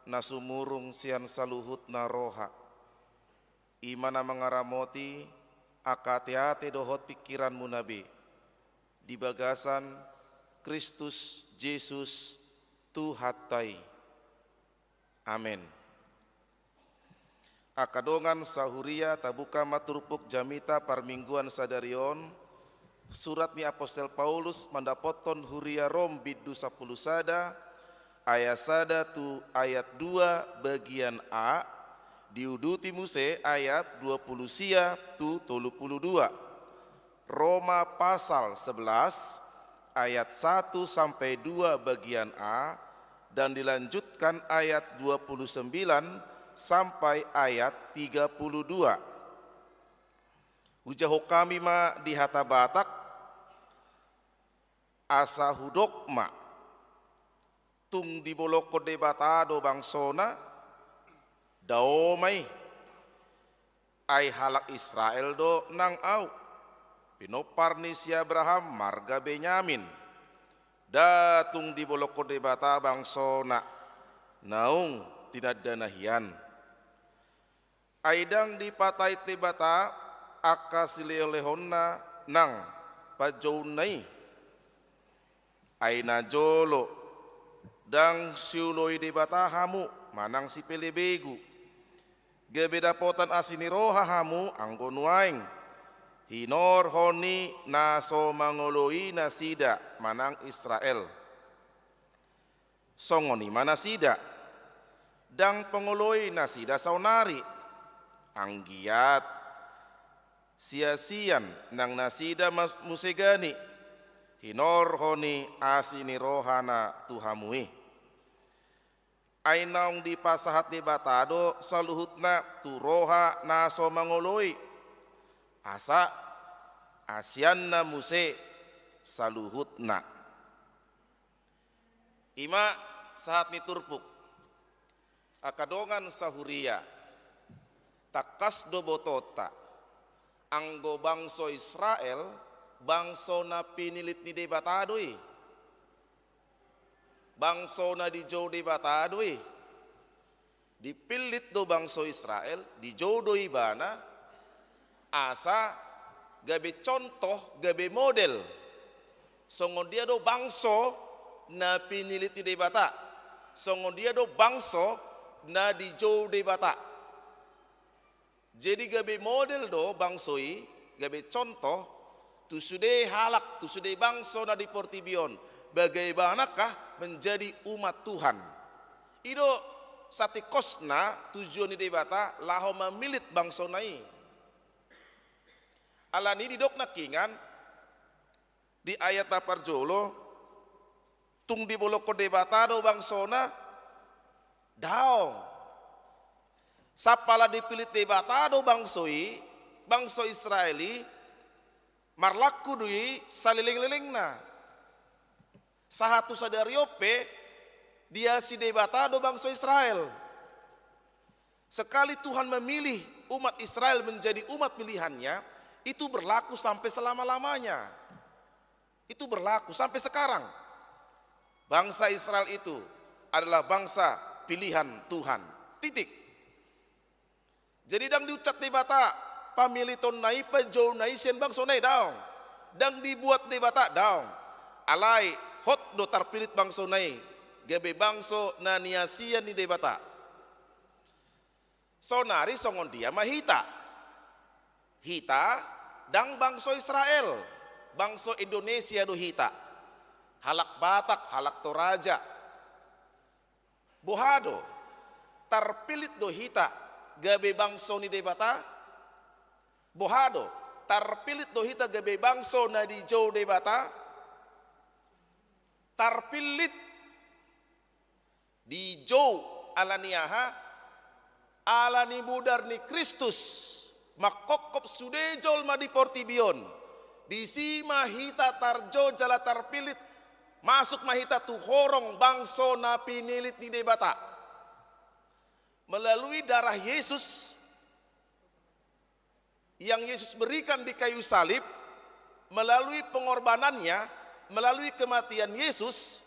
na sumurung sian saluhutna roha, i ma na mangaramoti angka ateate dohot pingkiranmuna be, di bagasan Kristus Jesus Tuhanta i. Amen. Angka dongan sahuria, tabuka ma turpuk jamita parmingguan sadari on, surat ni apostel Paulus mandapothon huria Rom bindu sampulu sada, ayat sada tu ayat dua bagian A, diuduti muse ayat dua pulu sia tu tolu pulu dua. Roma pasal sebelas ayat satu sampai dua bagian A, dan dilanjutkan ayat dua pulu sembilan sampai ayat tiga pulu dua. Hujahahon hami ma di hata Batak, asa hudok ma. Tung dibolongkon Debata do bangsona? Dao ma i. Ai halak Israel do nang ahu, pinompar ni si Abraham marga Benyamin. Nda tung dibolongkon Debata bangsona, naung tinandana hian. Ai ndang dipatait Debata angka silehonlehonna nang panjouonna i. Ai najolo, ndang siuloi Debata hamu manang sipelebegu, gabe dapotan asi ni roha hamu anggo nuaeng hinorhon ni na so mangoloi nasida manang Israel. Songon i ma nasida, ndang pangoloi nasida saonari, anggiat siasian nang nasida mas-, muse gani hinorhon ni asi ni rohana tu hamu i. Ai naung dipasahat Debata do saluhutna tu roha na so mangoloi, asa asianna muse saluhutna. I ma sahat ni turpuk. Angka dongan sahuria, tangkas do botoonta, anggo bangso Israel, bangso na pinilit ni Debata do i. Bangso na dijou Debata do i. Dipillit do bangso Israel, dijou do ibana, asa gabe contoh, gabe model. Songon dia do bangso na pinilit ni Debata. Songon dia do bangso na dijou Debata. Jadi gabe model do bangso i, gabe contoh, tu sude halak, tu sude bangso na di portibi on, bagaimana kah menjadi umat Tuhan. I do satingkosna tujuan ni Debata laho mamillit bangsona i. Alani i didok nangkiningan, di ayat na parjolo, tung dibolongkon Debata do bangsona? Daong. Sampala dipillit Debata do bangso i, bangso Israel i, marlaku do i salelenglelengna. Sahat tu sadari on pe, diasi Debata do bangso Israel. Sekali Tuhan memilih umat Israel menjadi umat pilihan-Nya, itu berlaku sampai selama-lamanya. Itu berlaku sampai sekarang. Bangsa Israel itu adalah bangsa pilihan Tuhan. Titik. Jadi, ndang diucap Debata pamilitonna i, panjouna i sian bangsona i, daong. Ndang dibuat Debata, daong. Alai hot do tarpillit bangsona i gabe bangso na niasian ni Debata. Saonari songon dia ma hita? Hita ndang bangso Israel, bangso Indonesia do hita. Halak Batak, halak Toraja. Boha do? Tarpillit do hita gabe bangso ni Debata? Boha do? Tarpillit do hita gabe bangso na dijou Debata? Tarpillit. Dijou ala ni aha? Ala ni mudar ni Kristus mangkophop sude jolma di portibi on. Disi ma hita tarjou jala tarpillit, masuk ma hita tu horong bangso na pinilit ni Debata. Melalui darah Yesus yang Yesus berikan di kayu salib, melalui pengorbanan-Nya, melalui kematian Yesus,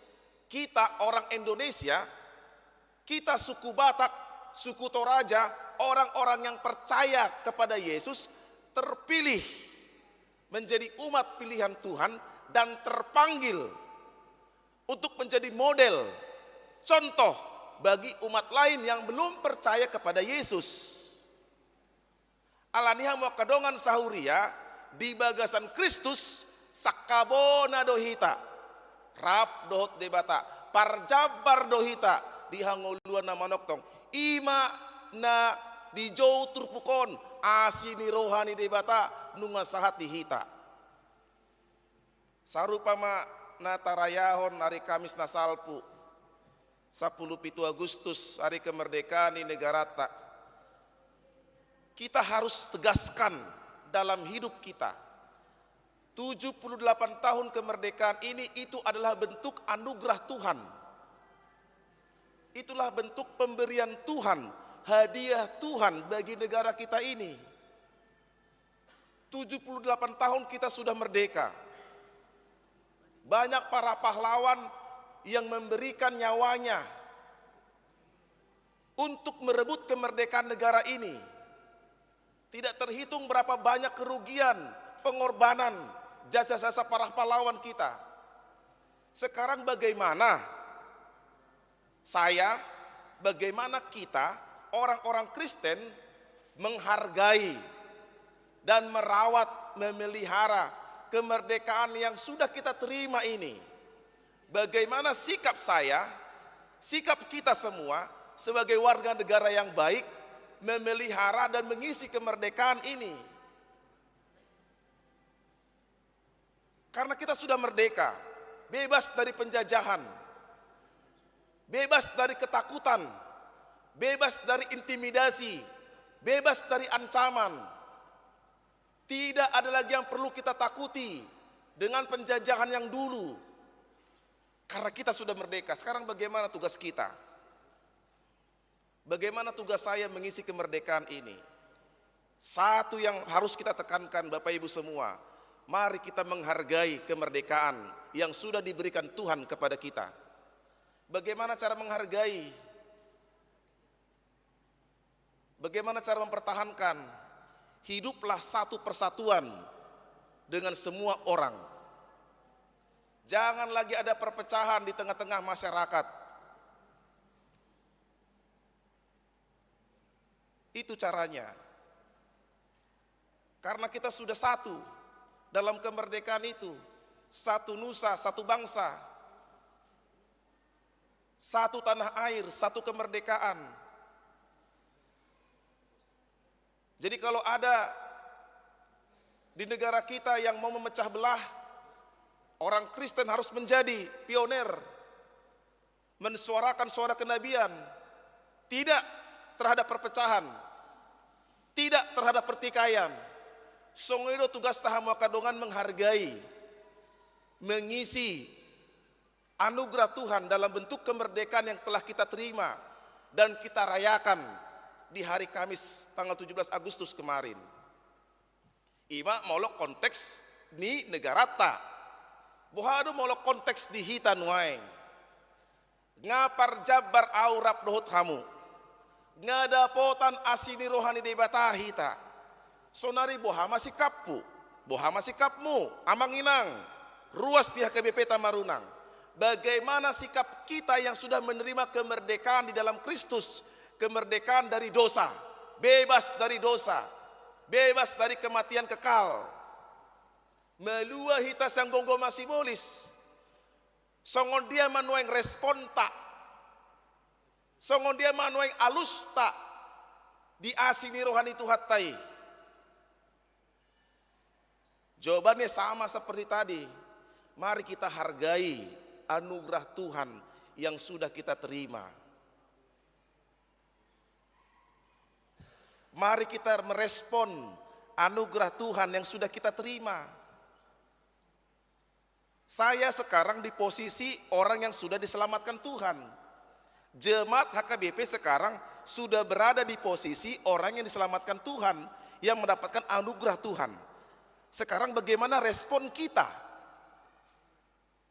Kita orang Indonesia, kita suku Batak, suku Toraja, orang-orang yang percaya kepada Yesus, terpilih menjadi umat pilihan Tuhan dan terpanggil untuk menjadi model, contoh bagi umat lain yang belum percaya kepada Yesus. Alani i hamu angka dongan sahuria, di bagasan Kristus, sangkabona do hita rap dohot Debata, parjambar do hita di hangoluan na manongtong. I ma na dijou turpuk on, asi ni roha ni Debata nunga sahat di hita. Sarupa ma na tarayahon ari Kamis na salpu, sampulu pitu Agustus, ari kemerdekaan ni negaranta. Kita harus tegaskan dalam hidup kita, tujuh puluh delapan tahun kemerdekaan ini itu adalah bentuk anugerah Tuhan. Itulah bentuk pemberian Tuhan, hadiah Tuhan bagi negara kita ini. Tujuh puluh delapan tahun kita sudah merdeka. Banyak para pahlawan yang memberikan nyawanya untuk merebut kemerdekaan negara ini. Tidak terhitung berapa banyak kerugian, pengorbanan, jasa-jasa para pahlawan kita. Sekarang bagaimana saya, bagaimana kita, orang-orang Kristen, menghargai dan merawat, memelihara kemerdekaan yang sudah kita terima ini? Bagaimana sikap saya, sikap kita semua sebagai warga negara yang baik memelihara dan mengisi kemerdekaan ini? Karena kita sudah merdeka, bebas dari penjajahan, bebas dari ketakutan, bebas dari intimidasi, bebas dari ancaman. Tidak ada lagi yang perlu kita takuti dengan penjajahan yang dulu. Karena kita sudah merdeka. Sekarang bagaimana tugas kita? Bagaimana tugas saya mengisi kemerdekaan ini? Satu yang harus kita tekankan, Bapak Ibu semua, mari kita menghargai kemerdekaan yang sudah diberikan Tuhan kepada kita. Bagaimana cara menghargai? Bagaimana cara mempertahankan? Hiduplah satu persatuan dengan semua orang. Jangan lagi ada perpecahan di tengah-tengah masyarakat. Itu caranya. Karena kita sudah satu dalam kemerdekaan itu. Satu nusa, satu bangsa. Satu tanah air, satu kemerdekaan. Jadi kalau ada di negara kita yang mau memecah belah, orang Kristen harus menjadi pioner, mensuarakan suara kenabian, tidak terhadap perpecahan, tidak terhadap pertikaian. Songon i do tugasta hamu angka dongan menghargai, mengisi anugerah Tuhan dalam bentuk kemerdekaan yang telah kita terima dan kita rayakan di hari Kamis tanggal tujuh belas Agustus kemarin. I ma molo konteks ni negaranta. Boha do molo konteks di hita nuaeng? Nga parjambar ahu rap dohot hamu. Nga dapotan asi ni roha ni Debata hita. Sonari boha ma sikapku, boha ma sikapmu, amang inang, ruas di H K B P Tamarunang? Bagaimana sikap kita yang sudah menerima kemerdekaan di dalam Kristus, kemerdekaan dari dosa, bebas dari dosa, bebas dari kematian kekal? Malua hita sian gomgom na sibolis. Songon dia ma nuaeng responta? Songon dia ma nuaeng alusta di asi ni roha ni Tuhanta i? Jawabannya sama seperti tadi. Mari kita hargai anugerah Tuhan yang sudah kita terima. Mari kita merespon anugerah Tuhan yang sudah kita terima. Saya sekarang di posisi orang yang sudah diselamatkan Tuhan. Jemaat H K B P sekarang sudah berada di posisi orang yang diselamatkan Tuhan, yang mendapatkan anugerah Tuhan. Sekarang bagaimana respon kita?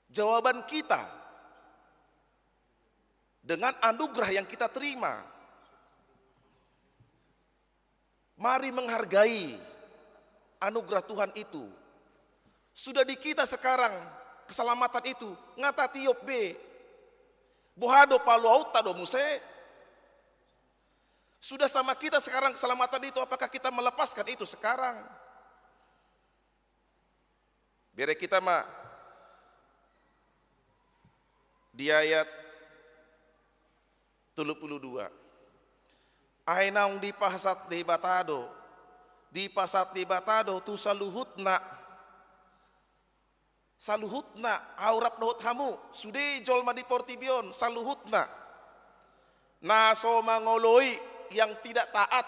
Jawaban kita. dengan anugerah yang kita terima. Mari menghargai anugerah Tuhan itu. Sudah di kita sekarang keselamatan itu, nga tatiop be. Boha do, paluaonta do muse? Sudah sama kita sekarang keselamatan itu, apakah kita melepaskan itu sekarang? Bere hita ma di ayat tolu pulu dua. Ai naung dipasahat Debata do, dipasahat Debata do tu saluhutna. Saluhutna, ahu rap dohot hamu, sude jolma di portibi on, saluhutna. Na so mangoloi, yang tidak taat.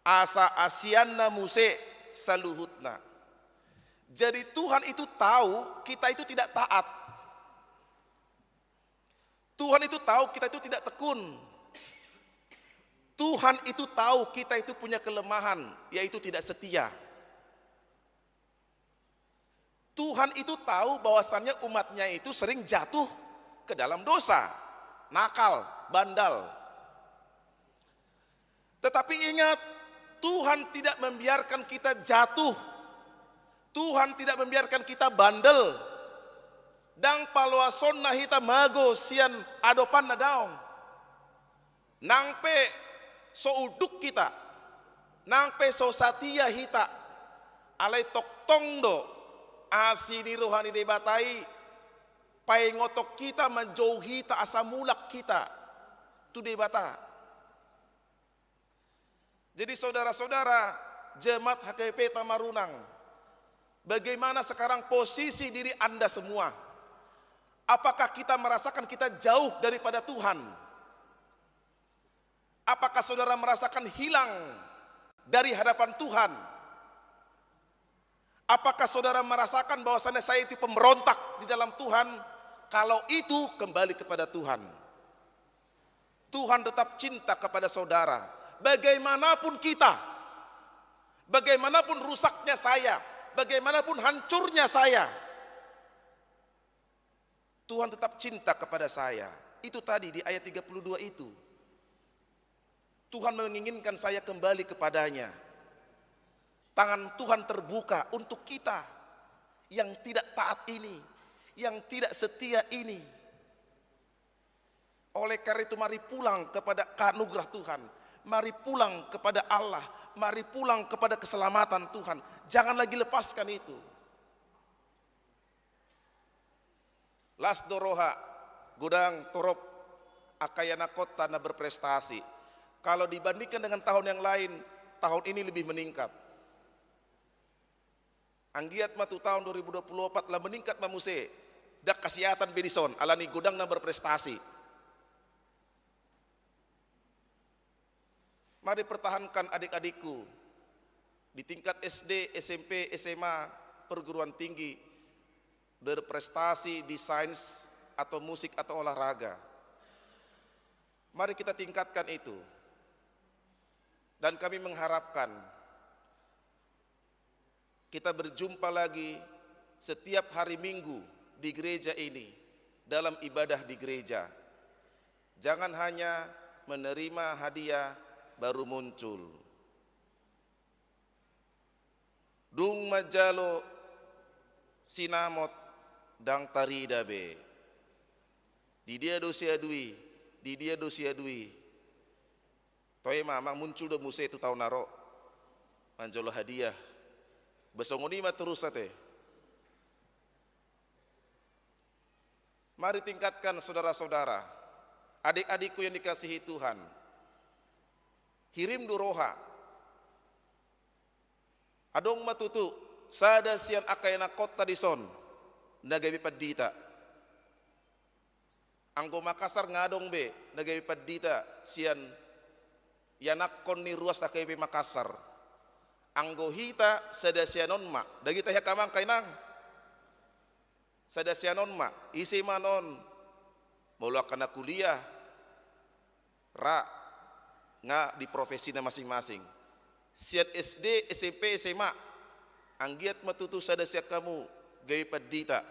Asa asianna muse saluhutna. Jadi Tuhan itu tahu kita itu tidak taat. Tuhan itu tahu kita itu tidak tekun. Tuhan itu tahu kita itu punya kelemahan, yaitu tidak setia. Tuhan itu tahu bahwasannya umatnya itu sering jatuh ke dalam dosa, nakal, bandal. Tetapi ingat, Tuhan tidak membiarkan kita jatuh. Tuhan tidak membiarkan kita bandel. Ndang paloasonna hita mago sian adopanna, daong. Nang pe so unduk hita, nang pe so satia hita, alai tongtong do asi ni roha ni Debata i paingothon hita, manjou hita asa mulak hita tu Debata. Jadi saudara-saudara, jemaat H K P Tamarunang, bagaimana sekarang posisi diri Anda semua? Apakah kita merasakan kita jauh daripada Tuhan? Apakah saudara merasakan hilang dari hadapan Tuhan? Apakah saudara merasakan bahwasannya saya itu pemberontak di dalam Tuhan? Kalau itu, kembali kepada Tuhan. Tuhan tetap cinta kepada saudara. Bagaimanapun kita, bagaimanapun rusaknya saya, bagaimanapun hancurnya saya, Tuhan tetap cinta kepada saya. Itu tadi di ayat tiga puluh dua itu. Tuhan menginginkan saya kembali kepada-Nya. Tangan Tuhan terbuka untuk kita yang tidak taat ini, yang tidak setia ini. Oleh karena itu, mari pulang kepada anugerah Tuhan. Mari pulang kepada Allah. Mari pulang kepada keselamatan Tuhan. Jangan lagi lepaskan itu. Las do roha, godang torop angka ianakhonta na berprestasi. Kalau dibandingkan dengan tahun yang lain, tahun ini lebih meningkat. Anggiat ma tu tahun dua ribu dua puluh empat lam meningkat ma muse. Ndang hasihatan be dison, alani godang na berprestasi. Mari pertahankan adik-adikku di tingkat S D, S M P, S M A, perguruan tinggi, berprestasi di sains atau musik atau olahraga. Mari kita tingkatkan itu. Dan kami mengharapkan kita berjumpa lagi setiap hari Minggu di gereja ini, dalam ibadah di gereja. Jangan hanya menerima hadiah baru muncul. Dung manjalo sinamot ndang tarida be. Di dia do si Adui, di dia do si Adui. Toe ma, amang, muncul do muse tu taon na ro manjalo hadiah. Ba songon i ma torus ate. Mari tingkatkan, saudara-saudara, adik-adikku yang dikasihi Tuhan. Hirim do roha. Adong ma tutu sada sian angka ianakhonta dison na gabe pandita. Anggo Makassar nga adong be na gabe pandita sian ianakhon ni ruas H K P Makassar. Anggo hita sada sian on ma, ndang hita hian, amang, inang. Sada sian on ma, ise ma on? Molo angka na kuliah, ra, nga di profesina masing-masing. Sian S D, S M P, S M A, anggiat ma tutu sada sian hamu gabe pandita.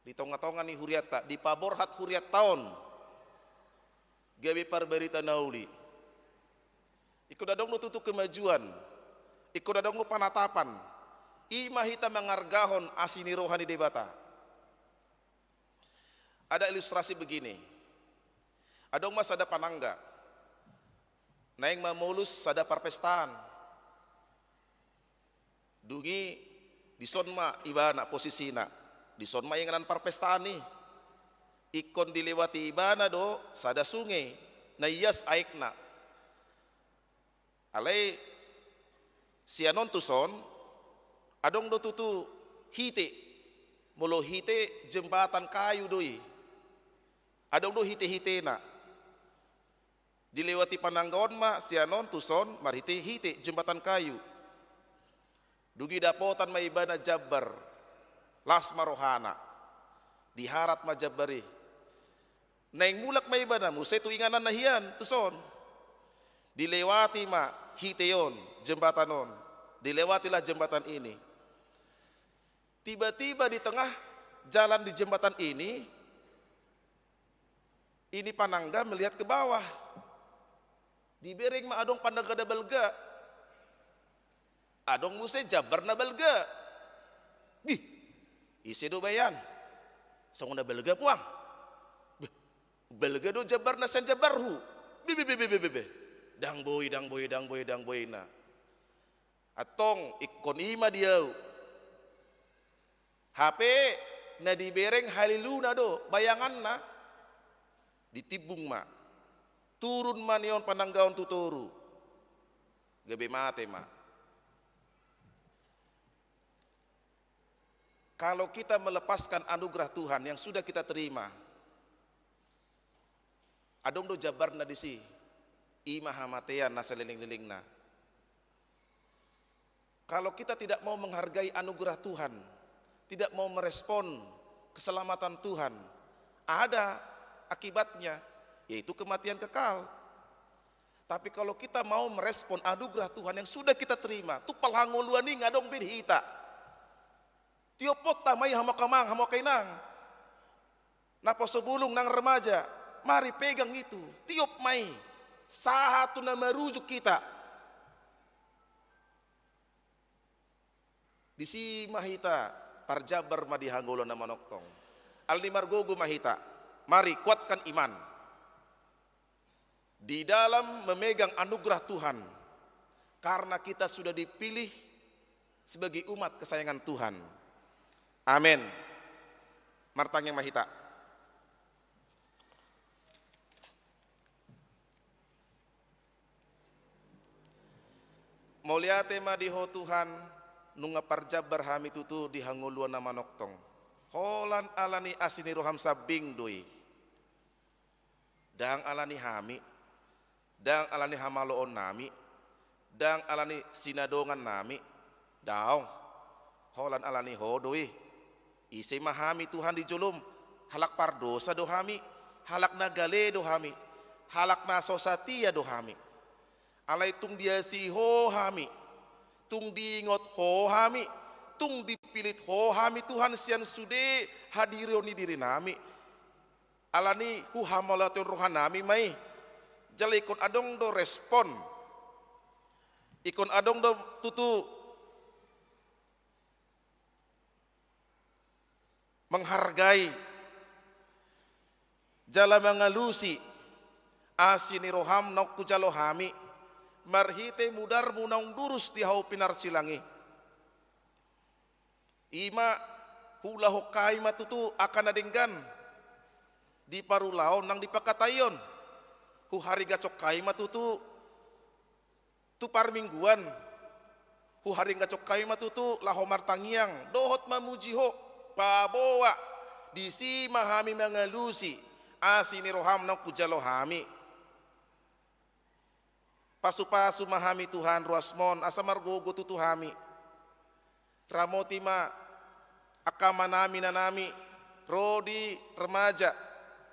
di tonga-tonga ni hurianta, dipaborhat hurianta on gabe parbarita na uli. Ingkon adong do tutu kemajuan, ingkon adong do panatapan. I ma hita mangargahon asi ni roha ni Debata. Ada ilustrasi begini. Adong ma sada panangga naeng mamolus sada parpestaan. Dung i dison ma ibana posisina, dison ma inganan parpestaan i. Ingkon dilewati ibana do sada sunge na ias aekna. Alai sian on tuson adong do tutu hite. Molo hite, jembatan kayu do i. Adong do hite-hitena. Dilewati panangga on ma sian on tuson marhite-hite jembatan kayu. Dung i dapotan ma ibana jambar. Las ma rohana. Diharat ma jambar i. Naeng mulak ma ibana muse tu ingananna hian tuson. Dilewati ma hite on, jembatan on. Dilewatilah jembatan ini. Tiba-tiba di tengah jalan di jembatan ini, ini panangga melihat ke bawah. Dibereng ma adong panangga na balga. Adong muse jambar na balga. Bih, ise do bayan? Songon na balga puang. Bih, balga do jambarna sian jambarhu. Bih, bih, bih, bih, bih, bih, bih. Ndang boi, ndang boi, ndang boi, ndang boina. Antong ingkon i ma di ahu. Hape na dibereng haliluna do bayanganna. Ditimbung ma. Turun ma nion panangga on tu toru. Gabe mate ma. Kalau kita melepaskan anugerah Tuhan yang sudah kita terima, adong do jambarna disi, i ma hamatean na saleleng-lelengna. Kalau kita tidak mau menghargai anugerah Tuhan, tidak mau merespon keselamatan Tuhan, ada akibatnya, yaitu kematian kekal. Tapi kalau kita mau merespon anugerah Tuhan yang sudah kita terima, tu parhangoluan i nga adong be di hita. Tiop hot ma i, hamu angka amang, hamu angka inang. Naposo bulung nang remaja, mari pegang itu, tiop ma i. Sahat tu na marujuk hita. Disi ma hita parjambar ma di hangoluan na manongtong. Alani i margogo ma hita. Mari kuatkan iman. Di dalam memegang anugerah Tuhan, karena kita sudah dipilih sebagai umat kesayangan Tuhan. Amin. Martangiang ma hita. Mauliate ma di Ho Tuhan, nunga parjambar hami tutu di hangoluan na manongtong. Holan alani asi ni roham sambing do i. Ndang alani hami, ndang alani hamaloonnami, ndang alani sinadongannami, daong. Holan alani Ho do i. Ise ma hami Tuhan di jolom? Halak pardosa do hami, halak na gale do hami, halak na so satia do hami. Alai tung diasihi Ho hami, tung diingot Ho hami, tung dipilit Ho hami Tuhan sian sude hadirion ni dirinami. Alani i huhamauliatehon rohanami ma i. Jala ingkon adong do respon. Ingkon adong do tutu menghargai jala mangalusi asi ni roham naung hujalo hami marhite mudarmu naung durus di hau pinarsilang i. I ma huulahon hami ma tutu angka na denggan di parulaon nang di pangkataion. Huharingashon hami ma tutu tu parmingguan. Huharingashon hami ma tutu laho martangiang dohot mamuji Ho, paboa disi ma hami mangalusi asi ni roham naung hujalo hami. Pasupasu ma hami Tuhan ruasmon asa margogo tutu hami. Ramoti ma angka amanami, inanami ro di remaja,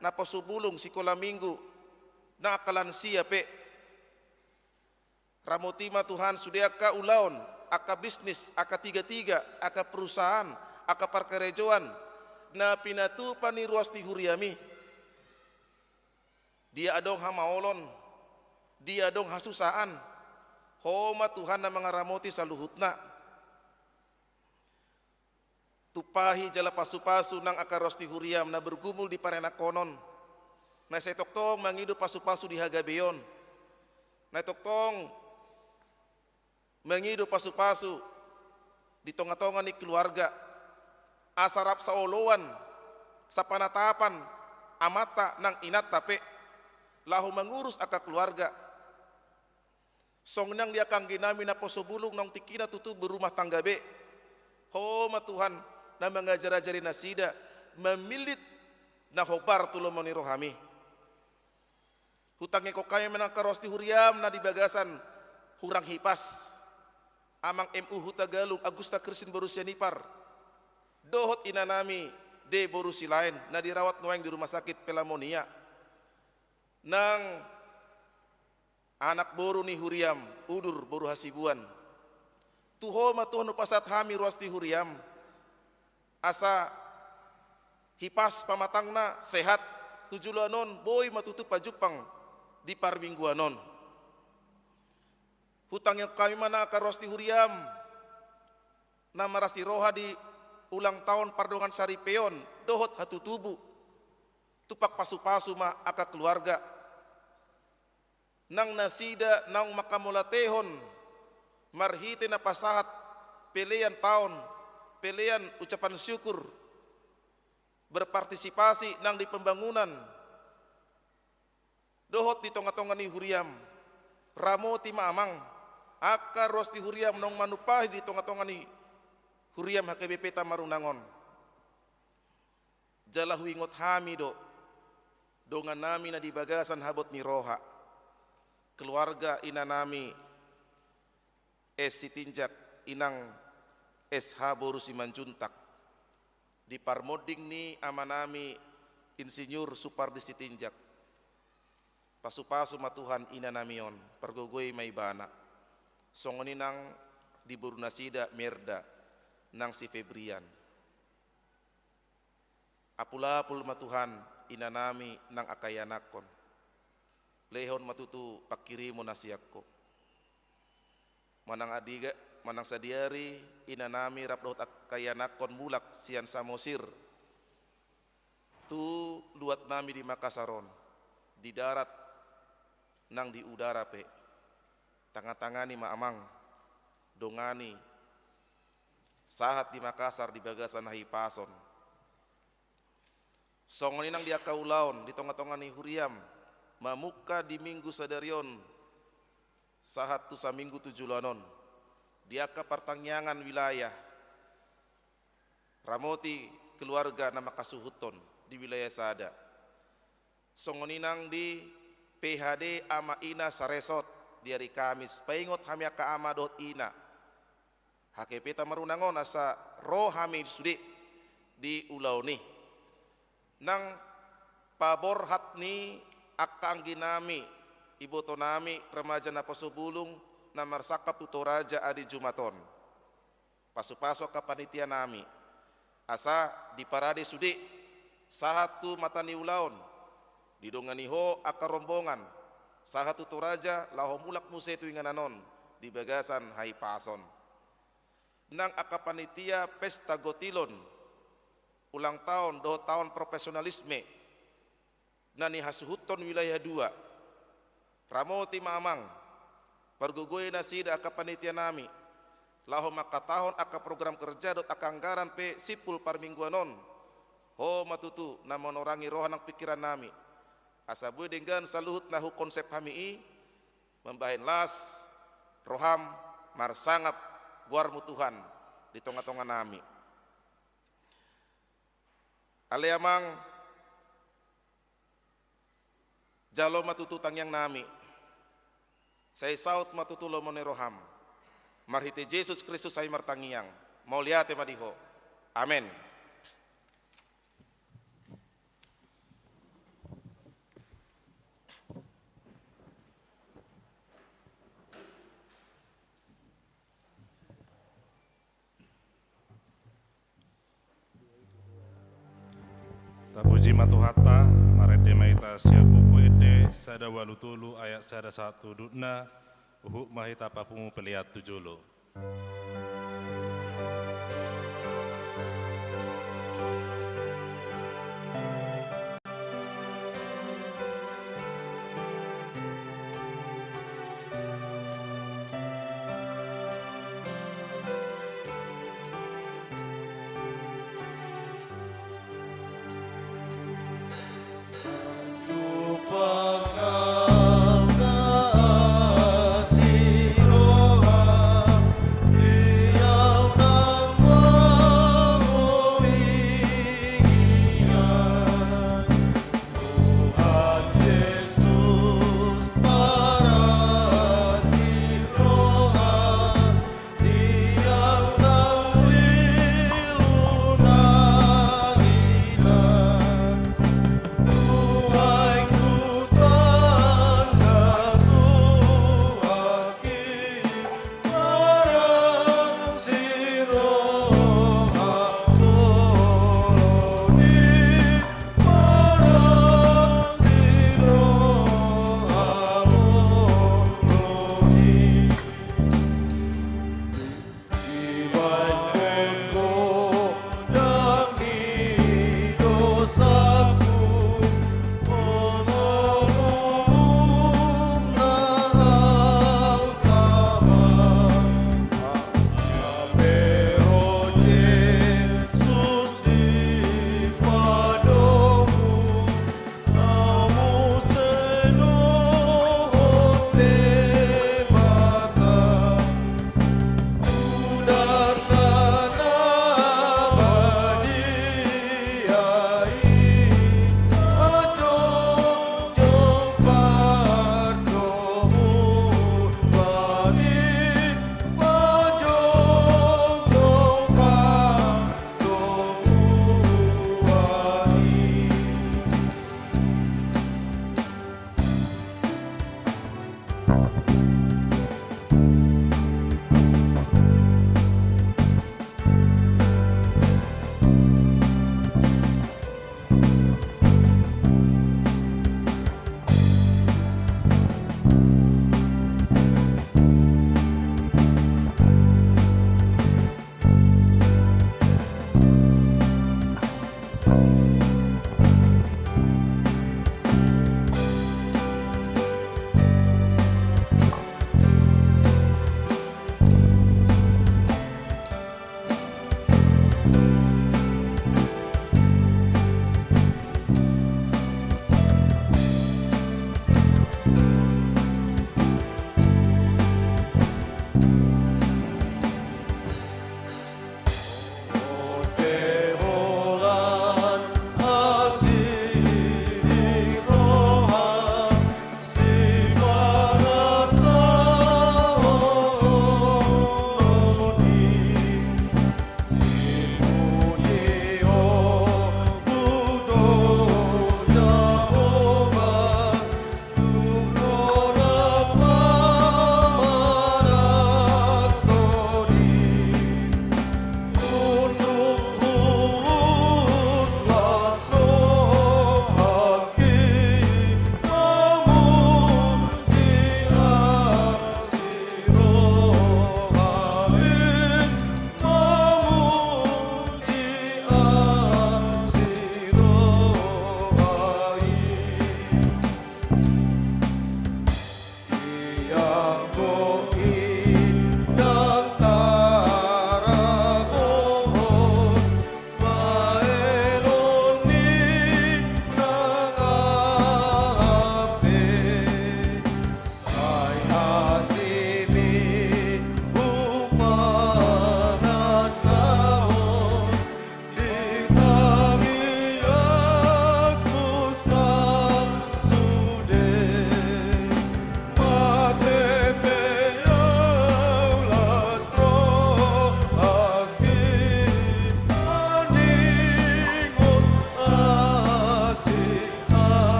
naposo bulung, sikola minggu, nang angka lansia pe. Ramoti ma Tuhan sude angka ulaon, angka bisnis, angka tigatiga, angka perusahaan, angka parkarejoan, na pinatupa ni ruas ni huriam i. Dia adong hamaolon, dia adong hasusaan, Ho ma Tuhan na mangaramoti saluhutna. Tumpahi jala pasupasu nang angka ruas ni huriam na bergumul di paranakhonon, na sai tongtong mangido pasupasu di hagabeon, na tongtong mangido pasupasu di tongatonga ni keluarga, asa rap saoloan, sapanatapan amanta nang inanta pe, laho mangurus angka keluarga. Songon i nang di angka anggi nami naposo bulung naung tingkina tutu berumah tangga be. Ho ma Tuhan na mangajarajari nasida mamillit na hombar tu lomo ni roham i. Hutangihon hami ma nang angka ruas ni huriam na di bagasan hurang hipas, Amang M U Hutagalung Agusta Christine boru Sianipar, dohot inanami D boru Silaen na dirawat nuaeng di rumah sakit Pelamonia. Nang anak boru ni huriam, Udur boru Hasibuan. Tu Ho ma Tuhan hupasahat hami ruas ni huriam, asa hipas pamatangna, sehat, tu joloan on boi ma tutu pajumpang di parmingguan on. Hutangihon hami ma nang angka ruas ni huriam na marasi roha di ulang taon pardongan saripeon dohot hatutubu. Tumpak pasupasu ma angka keluarga. Nang nasida naung mangkamauliatehon marhite na pasahat pelean taon, pelean ucapan syukur, berpartisipasi nang di pembangunan dohot di tongatonga ni huriam. Ramoti ma Amang angka ruas ni huriam naung manumpahi di tongatonga ni huriam H K B P Tamarunang on. Jala huingot hami do dongannami na di bagasan habot ni roha, keluarga inanami S Sitinjak, inang S H boru Simanjuntak, di parmonding ni amanami Insinyur Supardi Sitinjak. Pasupasu ma Tuhan inanami on, pargogoi ma ibana. Songon i nang di borunasida Merda nang si Febrian. Apulapul ma Tuhan inanami nang angka ianakhon. Lehon ma tutu pangkirimon na sian Ho. Manang adiga, manang sadihari inanami rap dohot angka ianakhon mulak sian Samosir tu luatnami di Makassar on, di darat nang di udara pe. Tangatangani ma Amang, dongani sahat di Makassar di bagasan hahipason. Songon i nang di angka ulaon di tongatonga ni huriam, mamungka di Minggu sadari on sahat tu saminggu tu joloan on, di angka partangiangan wilayah, ramoti keluarga na mangkasuhuthon di wilayah sada. Songon i nang di P H D ama ina saresort di ari Kamis, paingot hami angka ama dohot ina H K B P Tamarunang on asa ro hami sude di ulaon i. Nang paborhat ni angka angginami, ibotonami, remaja naposo bulung na marsangkap tu Toraja ari Jumat on. Pasupasu angka panitianami asa diparade sude sahat tu mata ni ulaon, didongani Ho angka rombongan sahat tu Toraja laho mulak muse tu inganan on di bagasan hahipason. Nang angka panitia pesta gotilon ulang taon dohot taon profesionalisme na nihasuhuthon wilayah dua. Ramoti ma Amang, pargogoi nasida angka panitianami laho mangkatahon angka program kerja dohot angka anggaran pe simpul parmingguan on. Ho ma tutu na manorangi roha nang pingkirannami asa boi denggan saluhut na hukonsep hami i, mambahen las roham, marsangap goarmu Tuhan di tongatonganami. Ale Amang, jalo ma tutu tangiangnami, sai saut ma tutu lomo ni roham. Marhite Jesus Kristus hami martangiang. Mauliate ma di Ho. Amen. Tapuji ma Tuhanta, marende ma hita sian Buku Ende sada ualu tolu ayat sada sahat tu dudukna, huhut ma hita papungu pelean tu jolo.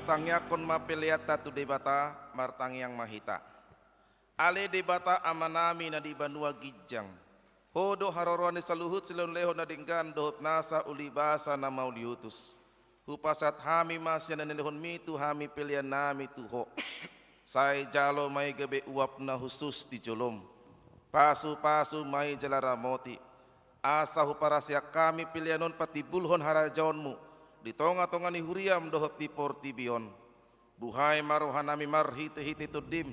Tangiangkon ma peleanta tu Debata. Martangiang ma hita. Ale Debata Amanami na di banua ginjang, Ho do haroroan ni saluhut silehonlehon na denggan dohot nasa ulibasa na mauliutus. Hupasahat hami ma sian na nilehonmi tu hami peleannami tu Ho. Sai jalo ma i gabe uap na hushus di jolom. Pasupasu ma i jala ramoti, asa huparaseak hami pelean on patimbulhon harajaonmu di tongatonga ni huriam dohot di portibi on. Buhai ma rohanami marhitehite Tondim,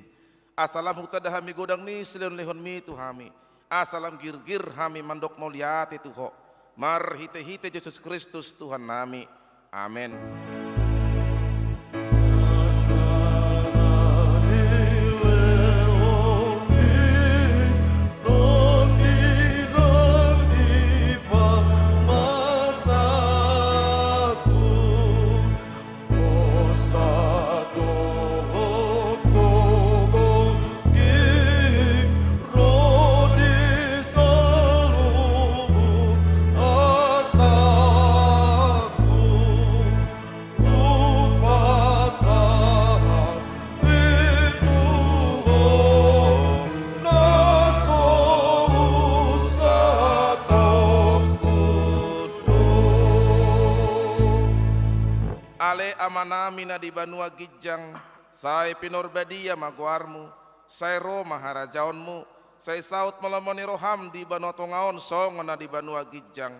asa lam hutanda hami godang ni silehonlehonmi tu hami, asa lam girgir hami mandok mauliate tu Ho. Marhitehite Jesus Kristus Tuhannami. Amen. Ale Amanami na di banua ginjang, sai pinarbadia ma goarmu, sai ro ma harajaonmu, sai saut ma lomo ni roham di banua tonga on songon na di banua ginjang.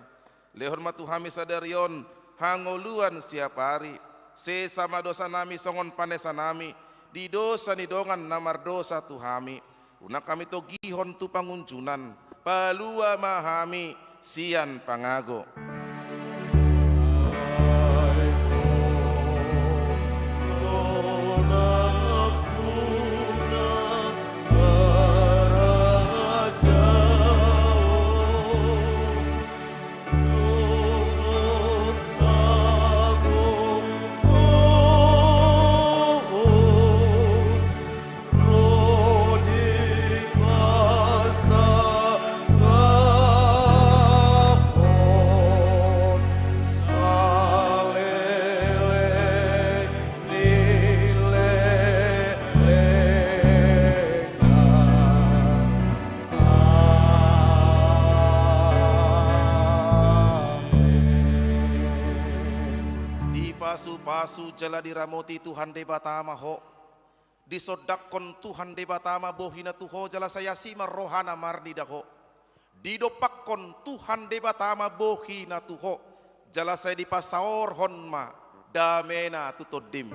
Lehon ma tu hami sadari on hangoluan siapari. Sesa ma dosanami songon panesanami di dosa ni dongan na mardosa tu hami. Unang hami togihon tu pangunjunan. Palua ma hami sian pangago. Amen. Dipasupasu jala diramoti Tuhan Debata ma ho. Disondangkon Tuhan Debata ma bohina tu ho jala sai asi ma rohana marnida ho. Didompakkon Tuhan Debata ma bohina tu ho jala sai dipasaorhon ma damena tu tondim.